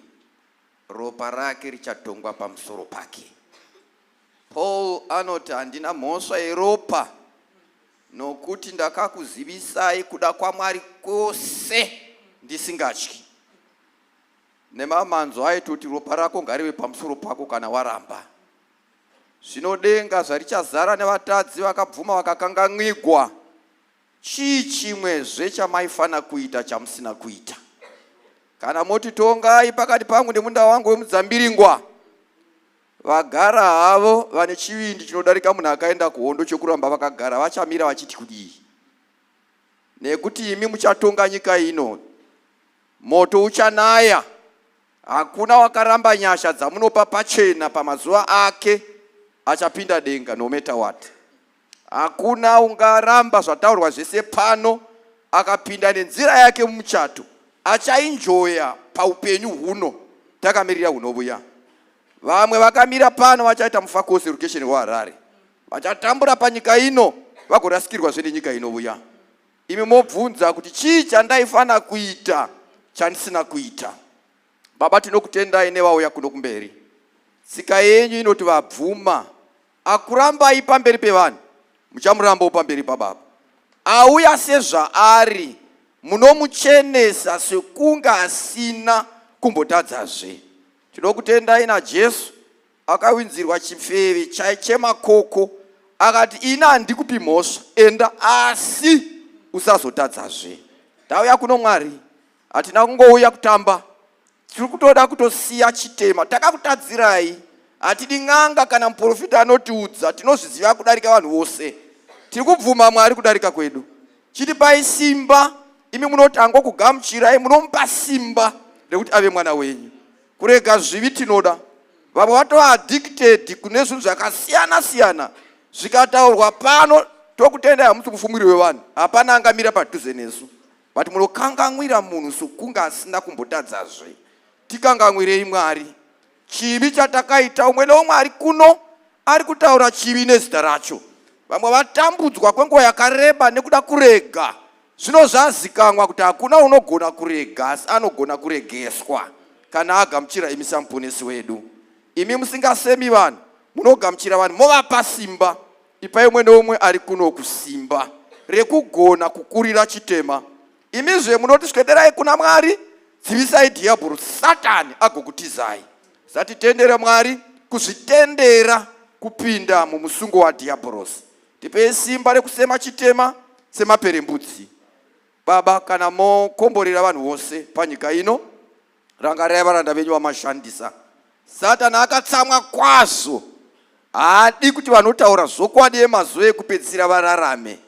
ropa rake richatongwa pamusoro pake. Paul anoti, "Handina mhosva yeropa, nokuti ndakakuzivisai kuda kwaMwari kwose ndisingatyi." Nemamanzo aitoti ropa rako ngarive pamusoro pako kana waramba. Zvino denga zvarichazara nevatadzi vakabvuma vakakanganwigwa, chii chimwezve chamaifana kuita chamusina kuita? Kana moti tongai pakati pangu nemunda wangu wemudzambiringwa, vagara havo vane chivindi chinodarika munhu akaenda kuhondo chokuramba vakagara, vachamira vachiti kudii? Nekuti imi muchatonga nyika ino, moto uchanaya. Hakuna wakaramba nyasha dzamunopa pachena pamazuva ake achapinda denga, no matter what. Hakuna ungaramba zvataurwa zvese pano akapinda nenzira yake mumuchato achaenjoya paupenyu huno takamirira hunovuya. Vamwe vakamira pano vachaita Mufakose rukesheni rwaHarare, vachatambura panyika ino vagorasikirwazve nenyika inovuya. Imi mobvunza kuti chii chandaifana kuita chandisina kuita? Baba, tinokutendai nevauya kuno kumberi. Tsika yenyu inoti vabvuma, akurambai pamberi pevanhu, muchamurambawo pamberi pababa. Auya sezvaari, munomuchenesa sekunge asina kumbotadzazve. Tinokutendai naJesu akawinzirwa chifeve chemakoko, akati, "Ini handikupi mhosva, enda asi usazotadzazve." Tauya kuno Mwari, hatina kungouya kutamba, tiri kutoda kutosiya chitema. Takakutadzirai. Hatidi n'anga kana muprofita anotiudza, tinozviziva kudarika vanhu vose. Tiri kubvuma Mwari kudarika kwedu, chitipai simba. Imi munoti angokugamuchirai, munomupa simba rekuti ave mwana wenyu. Kurega zvivi tinoda. Vamwe vatova addicted kune zvinhu zvakasiyana siyana, zvikataurwa pano, tokutendai, hamusi mufumwiri wevanhu, hapana angamira padhuze nesu, but munokanganwira munhu sokunge asina kumbotadzazve. Tikanganwirei Mwari chivi chatakaita. Umwe neumwe ari kuno ari kutaura chivi nezita racho. Vamwe vatambudzwa kwenguva yakareba nekuda kurega. Zvino zvazikanwa kuti hakuna unogona kurega asi anogona kuregeswa kana agamuchira imi samuponesi wedu. Imi musingasemi vanhu, munogamuchira vanhu movapa simba. Ipai umwe neumwe ari kuno kusimba rekugona kukurira chitema. Imizve munoti swederai kuna Mwari, dzivisai dhiyabhuru Satani agokutizai. Satitendere Mwari kuzvitendera kupinda mumusungo wadhiyabhorosi. Tipei simba rekusema chitema semaperembudzi. Baba, kana mokomborera vanhu vose panyika ino, rangarirai varanda venyu vamashandisa. Satani akatsamwa kwazvo, haadi kuti vanotaura zvokwadi yemazuva ekupedzisira vararame.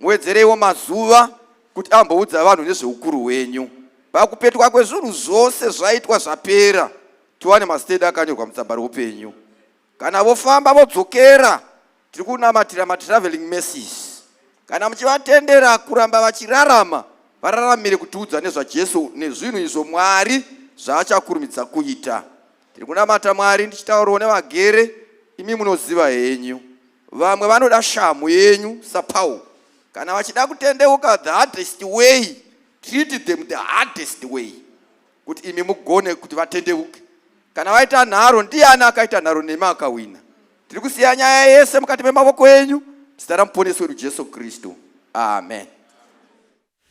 Muwedzereiwo mazuva kuti amboudza vanhu nezveukuru hwenyu. Pakupetwa kwezvinhu zvose zvaitwa zvapera, tiwane mazita edu akanyorwa mutsamba roupenyu. Kana vofamba vodzokera, tiri kunamatira matraveling mercies. Kana muchivatendera kuramba vachirarama, vararamire kutiudza nezvaJesu nezvinhu izvo Mwari zvaachakurumidza kuita. Tiri kunamata Mwari ndichitaurawo nevagere, imi munoziva henyu. Vamwe vanoda shamhu yenyu saPaul. Kana vachida kutendeuka the hardest way, treat them the hardest way kuti imi mugone kuti vatendeuke. Kana vaita nharo, ndiani akaita nharo nemi akawina? Tiri kusiya nyaya yese mukati memavoko enyu, zita ramuponesi wedu Jesu Kristu. Amen.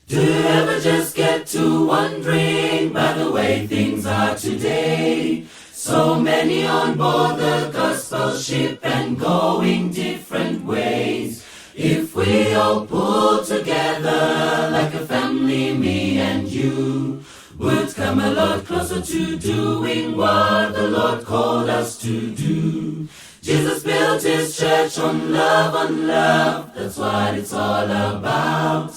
Do you ever just get to wondering by the way things are today? So many on board the gospel ship and going different ways. If we all pull together like a family, me and you, would come a lot closer to doing what the Lord called us to do. Jesus built his church on love, that's what it's all about.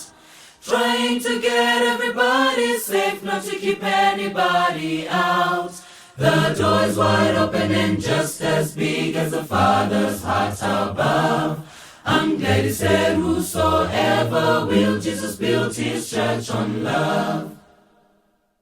Trying to get everybody safe, not to keep anybody out. The door is wide open and just as big as the Father's heart above. I'm glad he said, whosoever will, Jesus built his church on love.